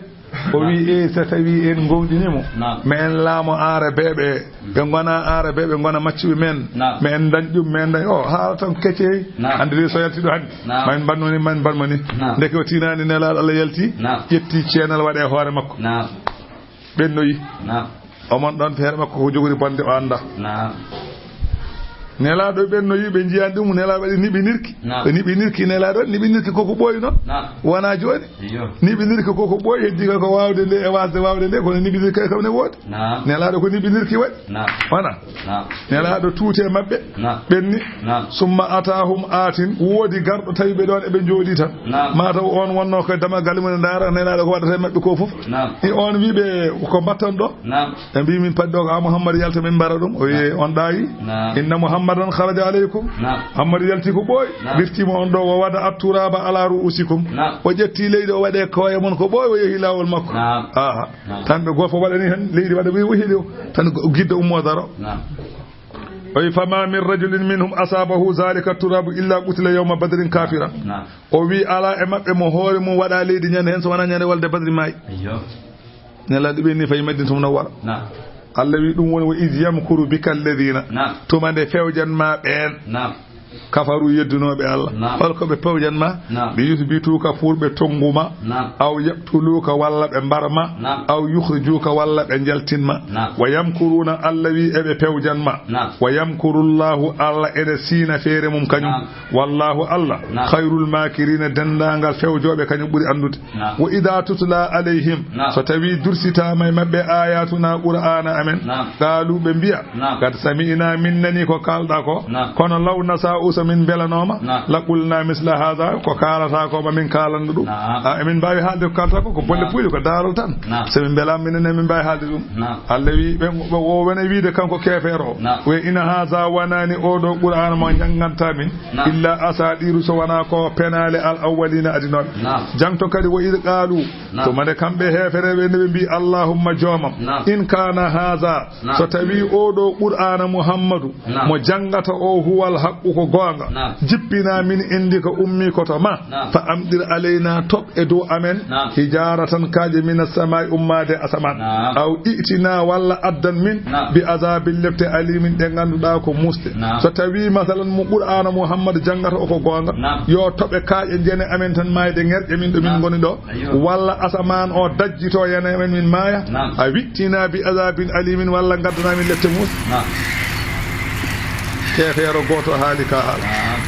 O wi, "E, so tawi en ngowdini mo, naam, ma en laamo aarabeeɓe, ɓe ngona aarabeeɓe, ɓe ngona maccuɓe men, naam, ma en dañ ɗum, ma en dañ." O haala tan kecce. Naam. Hannde de so yalti ɗo hannde, naam, ma en mbanno ni, ma en mbanno ni. Naam. Ndeke o tinaani Nelaaɗo Allah yalti, naam, ƴetti ceenal waɗa e hoore makko. Naam. Ɓennoyi. Naam. Omon ɗon feere makko ko jogori bonde o annda. Naam. Nelaaɗo ɓennoyi, ɓe njiyaani ɗum, Nelaaɗo waɗi niɓinirki. Naam. Ɓe niɓinirki Nelaaɗo, niɓinirki koko ɓooyi noon. Naam. Wonaa jooni. Iyo. Niɓinirki koko ɓooyi, heddi ko, ko waawde nde e waasde waawde nde, kono niɓinirki kay kam ne woodi. Naam. Nelaaɗo ko niɓinirki waɗi. Naam. Wona. Naam. Nelaaɗo tuuti e maɓɓe. Naam. Ɓenni. Naam. Summa ataahum aatin, woodi garɗo tawi ɓe ɗoon eɓe njooɗii tan. Naam. Mataw on wonno ko e damal galle mum ne ndaara Nelaaɗo ko waɗata e maɓɓe ko fof. Naam. E on wi ɓe, "Ko mbatton ɗo?" Naam. Ɓe mbi, "Min padi ɗo ko a Muhammad yalta min mbara ɗum." O wi, naam, "On ɗaayi?" Naam. "Inna Muhammadan kharaja alaykum." Naam. Muhammad yalti ko ɓooyi. Naam. "Wirtiima on ɗo, wa wada at-turaba ala ru'usikum." Naam. O ƴetti leydi, o waɗi e koye mon ko ɓooyi, o yehi laawol makko. Naam. Aha. Naam. Tan ɓe gooto fof waɗani heen leydi, waɗa wi o heeli o. Tan go-, gidda ummo daro. Naam. O wi, "Fama min rajulin minhum asabahu zalika turabu illa qutila yawma badrin kafira." Naam. O wi, "Alaa e maɓɓe mo hoore mum waɗa leydi ñande heen so wonaa ñande walde Badri maayi." Iyo. Nelaaɗo ɓenni fayi Madinatu Munawwara. Naam. Allah wi, "Ɗum woni wa iz yamkuru bika alladhina." Naam. Tuma nde fewjan ma ɓeen. Naam. Kafaru yeddunooɓe Allah. Naam. Hol ko ɓe pewjan ma? Naam. Li yuthbituka, pour ɓe tonngu ma. Naam. Aw yaqtuluka, walla ɓe mbar ma. Naam. Aw yukhrijuka, walla ɓe njaltin ma. Naam. Wa yamkuruna, Allah wi eɓe pewjan ma. Naam. Wa yamkurullahu, Allah ene siina feere mum kañum. Naam. Wallahu, Allah, naam, khayrul makirina, denndaangal fewjooɓe kañum ɓuri anndude. Naam. Wa idha tutla alayhim, naam, so tawi dursitaama e maɓɓe ayatuna, Qur'aana amen, naam, qalu, ɓe mbiya, naam, qad sami'na, min nani ko kaalɗa ko, naam, kono law nasha'u, so min mbelanooma, naam, la qulna misla hadha, ko kaalata ko ma min kaalanno ɗum. Naam. A, emin mbaawi haalde ko kaalata ko, ko bolle, naam, puyɗe, ko daarol tan. Naam. So min mbelaama minen ne, min mbaawi haalde ɗum. Naam. Allah wi ɓe, ɓe, o wona wiide kanko keefeero o. Naam. Wi, "In hadha, wonani oɗo Qur'aana mo jannganta min, naam, illa asatiru, so wona ko penaale al awwalina, adinooɓe." Naam. Jangto kadi, "Wa idh qalu," naam, tuma nde kamɓe heefereɓe ne ɓe mbi, "Allahumma, joomam, naam, in kana hadha, naam, so tawi oɗo Qur'aana Muhammadu, naam, mo janngata o huwal haqqu, ko goonga, naam, jippina min indi ko ummi ko to ma, naam, fa amdir alayna, toɓ e dow amen, naam, hijaratan, kaaƴe, mina samai, ummaade asamaan, naam, aw i'tina, walla addan min, naam, bi azabin, lepte, alimin, ɗe ngannduɗaa ko muusɗe." Naam. So tawi, masalan, mo Qur'aana Muhammad janngata o ko goonga, naam, yo toɓe kaaƴe njene amen tan maayde ŋerƴe min ɗo min, naam, ngoni ɗo. Ayyo. Walla asamaan o dajjito yana men, min maaya. Naam. A wi'tina bi azabin alimin, walla ngaddana min lepte muus. Naam. Keefeero gooto haali ka haala. Naam.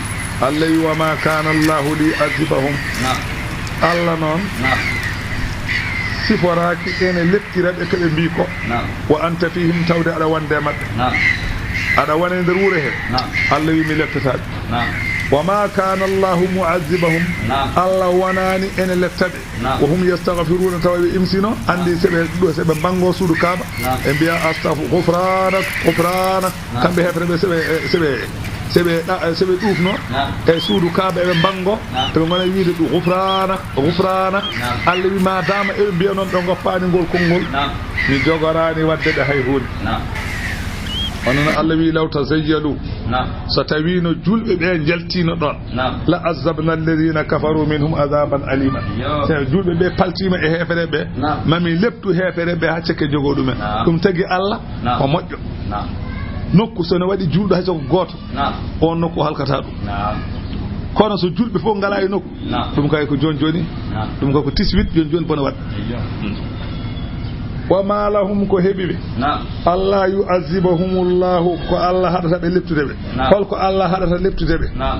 Allah wi, "Wa ma kana Allahu li yu'adhibahum." Naam. Allah noon, naam, siforaaki ene leptira ɓe ko ɓe mbi ko. Naam. Wa anta fihim, tawde aɗa wonde e maɓɓe. Naam. Aɗa wona e nder wuro he. Naam. Allah wi, "Mi leptataa ɓe." Naam. "Wa ma kana Allahu mu'adhibahum." Naam. Allah wonaani ene lepta ɓe. Naam. "Wa hum yastaghfiruna," tawa ɓe imsino, anndi, naam, se ɓe ɗo, se ɓe mbango suudu Kaaba, naam, ɓe mbiya, "Astaghfir-, ghufranak, ghufranak." Naam. Kamɓe heefere ɓe, se ɓe, se ɓe, se ɓe ɗa-, se ɓe ɗuufno, naam, e suudu Kaaba, eɓe mbango, naam, eɓe ngona wiide ɗum, "Ghufranak, ghufranak." Naam. Allah wi, "Ma dama eɓe mbiya noon, ɓe ngoppaani ngol konngol, naam, mi jogoraani waɗde ɓe hay huunde." Naam. Wano no Allah wi, "Law tazayyalu." Naam. So tawi no julɓe ɓe njaltino ɗon. Naam. "La azabna alladhina kafaru minhum azaban alima." Yo. So julɓe ɓe paltima e heefere ɓe, naam, mami leptu heefere ɓe haa cekke jogo ɗumen. Naam. Ɗum tagi Allah, naam, ko moƴƴo. Naam. Nokku so no waɗi julɗo hay so ko gooto, naam, on nokku halkata ɗum. Naam. Kono so julɓe fof ngala e nokku, naam, ɗum kay ko jooni jooni. Naam. Ɗum kay ko tiswit jooni jooni bona waɗ. Eyyo. Wa ma lahum, ko heɓi ɓe. Naam. Alla yu'azzibahumullahu, ko Alla haɗata ɓe leptude ɓe. Naam. Hol ko Alla haɗata leptude ɓe? Naam.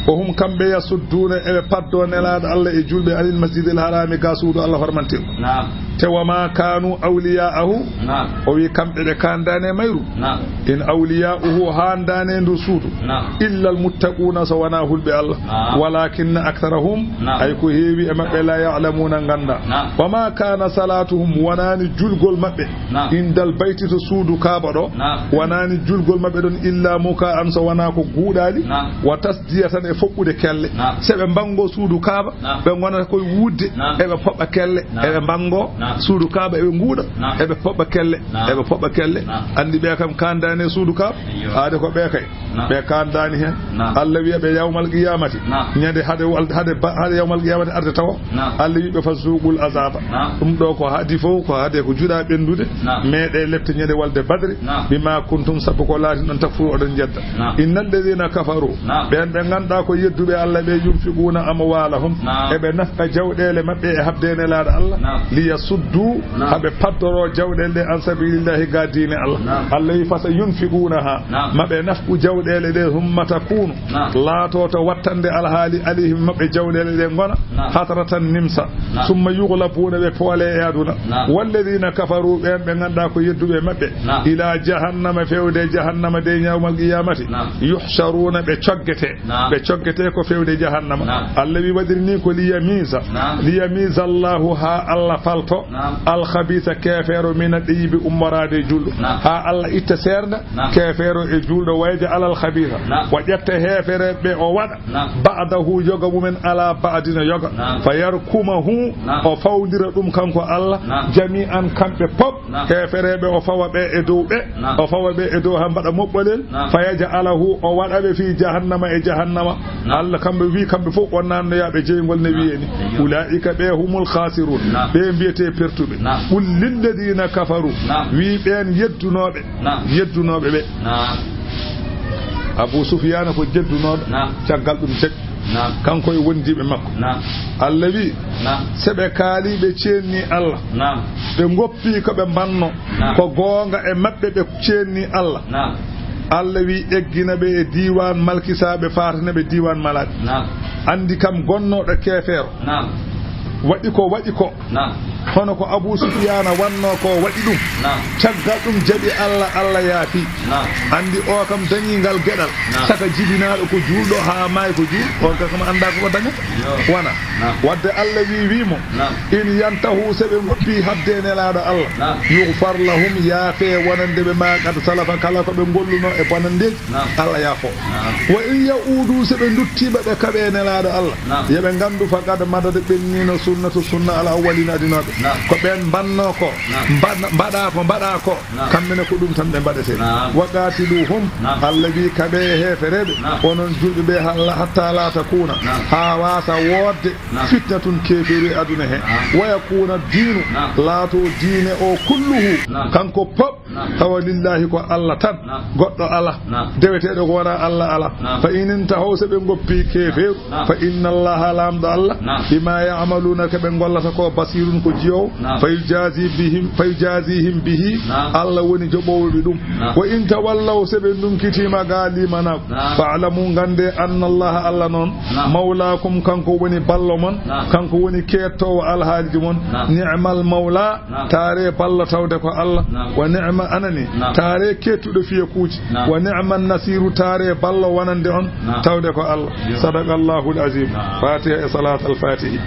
Wa hum, kamɓe, yasudduuna, eɓe paddo Nelaaɗo Alla e julɓe, anil masjidil haraami, ga suudu Alla hormanteeɗo. Naam. Te wa ma kaanu awliyaahu, naam, o wi kamɓe ɓe kaandaani e mayru. Naam. In awliyaa'uhu, haandaani e ndu suudu. Naam. Illal muttaquuna, so wanaa hulɓe Alla. Naam. Walaakinna aktharahum, naam, ay ko heewi e maɓɓe, laa ya'lamuuna, nganndaa. Naam. Wa maa kaana salaatuhum, wanaani julgol maɓɓe. Naam. Indal bayti, to suudu Kaaba ɗo. Naam. Wanaani julgol maɓɓe ɗon illaa mukaa'an, so wanaa ko guuɗaali. Naam. Wa tasdiyatan, e foɓɓude kelle. Naam. Se ɓe mbanngo suudu Kaaba, naam, ɓe ngonata koye wuudde, naam, eɓe poɓɓa kelle, naam, eɓe mbanngo, naam, suudu Kaaba, eɓe nguuɗa, naam, eɓe poɓɓa kelle, naam, eɓe poɓɓa kelle. Naam. Anndi ɓe kam kaandaani e suudu Kaaba. Eyyo. Haade ko ɓe kay. Naam. Ɓe kaandaani heen. Naam. Alla wiya ɓe yawmal qiyamati. Naam. Ñande hade wal-, hade ba-, hade yawmal qiyamati arde tawa. Naam. Alla wi ɓe, "Fazuqul azaba." Naam. Ɗum ɗo ko haadi fof, ko haade ko juuɗa ɓenndude. Naam. Meeɗe lepte ñande walde Badri. Naam. Bima kuntum, sabu ko laatin ɗon, takfuru, oɗon jedda. Naam. Innal ladina kafaru. Naam. Ɓeen ɓe ngannduɗaa ko yedduɓe Alla ɓe, yunfiquna amwalahum. Naam. Eɓe nafqa jawɗeele maɓɓe e habde Nelaaɗo Alla. Naam. Liyasuddu, naam, haɓe paddoro jawɗeele ɗe an sabilillahi ga diine Alla. Naam. Alla wi, "Fasa yunfiqunaha." Naam. Maɓe nafqu jawɗeele ɗe, "humma takunu." Naam. Laato to wattande alhaali alayhim maɓɓe jawɗeele ɗe ngona. Naam. Hasratan, nimsa. Naam. Summa yughlabuna, ɓe poole e aduna. Naam. Walladina kafaru, ɓeen ɓe ngannduɗaa ko yedduɓe maɓɓe. Naam. Ila jahannama, fewde jahannama de yawmal qiyamati. Naam. Yuhsharuna, ɓe coggete. Naam. Ɓe coggete ko fewde jahannama. Naam. Alla wi waɗiri ni ko liyamiza. Naam. Liyamiza Allahu, ha Alla falto. Naam. Al khabisa, keefeero, mina ɗeyibi, ummoraade e julɗo. Naam. Ha Alla itta seernda, naam, keefeero e julɗo, wayja alal khabisa. Naam. Wa ƴetta heefere ɓe o waɗa. Naam. Ba'dahu, yoga mumen ala ba'dina yoga. Naam. Fa yarkumahu, naam, o fawndira ɗum kanko Alla. Naam. Jami'an, kamɓe pop. Naam. Heefereeɓe, o fawa ɓe e dow ɓe. Naam. O fawa ɓe e dow, haa mbaɗa moɓɓolel. Naam. Fa yaj'alahu, o waɗa ɓe fi jahannama, e jahannama. Naam. Alla kamɓe wi, kamɓe fof o nannoya ɓe jeyngol ne wiye ni. Naam. Ulaa'ika, ɓe humul khasirun. Naam. Ɓe mbiyete pertuɓe. Naam. Qul lilladina kafaru. Naam. Wi ɓeen yeddunooɓe. Naam. Yeddunooɓe ɓe. Naam. Abu Sufyana ko jeddunooɗo. Naam. Caggal ɗum jaɓi. Naam. Kanko e wondiiɓe makko. Naam. Alla wi, naam, se ɓe kaali ɓe ceenni Alla. Naam. Ɓe ngoppi ko ɓe mbanno. Naam. Ko goonga e maɓɓe ɓe ceenni Alla. Naam. Alla wi eggina ɓe e diiwaan malkisaaɓe, faatana ɓe diiwaan malaaɓe. Naam. Anndi kam gonnooɗo keefeero. Naam. Waɗi ko waɗi ko. Naam. Hono ko Abu Sufyana wanno ko waɗi ɗum. Naam. Caggal ɗum jaɓi Alla, Alla yaafi. Naam. Anndi o kam dañi ngal geɗal. Naam. Saka jibinaaɗo ko juulɗo haa maay ko juul. On ka kam annda ko dañata. Yo. Wana. Naam. Wadde Alla wi, wi mo. Naam. In yantahu, se ɓe ngoppi habde Nelaaɗo Alla. Naam. Yughfar lahum, yaafe wonande ɓe ma qad salafa, kala ko ɓe ngolluno e bonandeeji. Naam. Alla yaafo. Naam. Wa in ya'udu, se ɓe nduttiima ɓe kaɓe Nelaaɗo Alla. Naam. Yo ɓe nganndu, faqad madad, ɓennino sunnatu, sunna al awwalina adinooɓe. Naam. Ko ɓeen mbanno ko, naam, mbaɗ-, mbaɗa ko, mbaɗa ko. Naam. Kamɓe ne ko ɗum tan ɓe mbaɗete. Naam. Wa qatiluhum. Naam. Alla wi kaɓe heefereɓe. Naam. Onon julɓe ɓe, halla, hatta la takuna. Naam. Haa waasa woodde. Naam. Fitnatun, keefeeru e aduna he. Naam. Wa yakuna diinu. Naam. Laato diine o kulluhu. Naam. Kanko pop. Naam. Tawa lillahi ko Alla tan. Naam. Goɗɗo ala. Naam. Deweteeɗo ko wona Alla ala. Naam. Fa in intahaw, se ɓe ngoppi keefeeru. Naam. Fa inna Allaha, Laamɗo Alla. Naam. Bima ya'maluna, ko ɓe ngollata ko, basirun, ko jiyoowo. Naam. Fa yujazi bihim, fa yujazihim bihi. Naam. Alla woni joɓoowo ɓe ɗum. Naam. Wa in tawallaw, se ɓe ndunkitiima ga limanaaku. Naam. Fa'lamu, nganndee, anna Allaha, Alla noon. Naam. Mawlaakum, kanko woni ballo mon. Naam. Kanko woni keettoowo alhaaliji mon. Naam. Ni'mal mawla. Naam. Taare ballo tawde ko Alla. Naam. Wa ni'ma, anani. Naam. Taare keettuɗo fiyekuuji. Naam. Wa ni'man nasiru, taare ballo wonande on. Naam. Tawde ko Alla. Yo. Sadaqallahul azim. Naam. Fatiha e salaat al fatihi.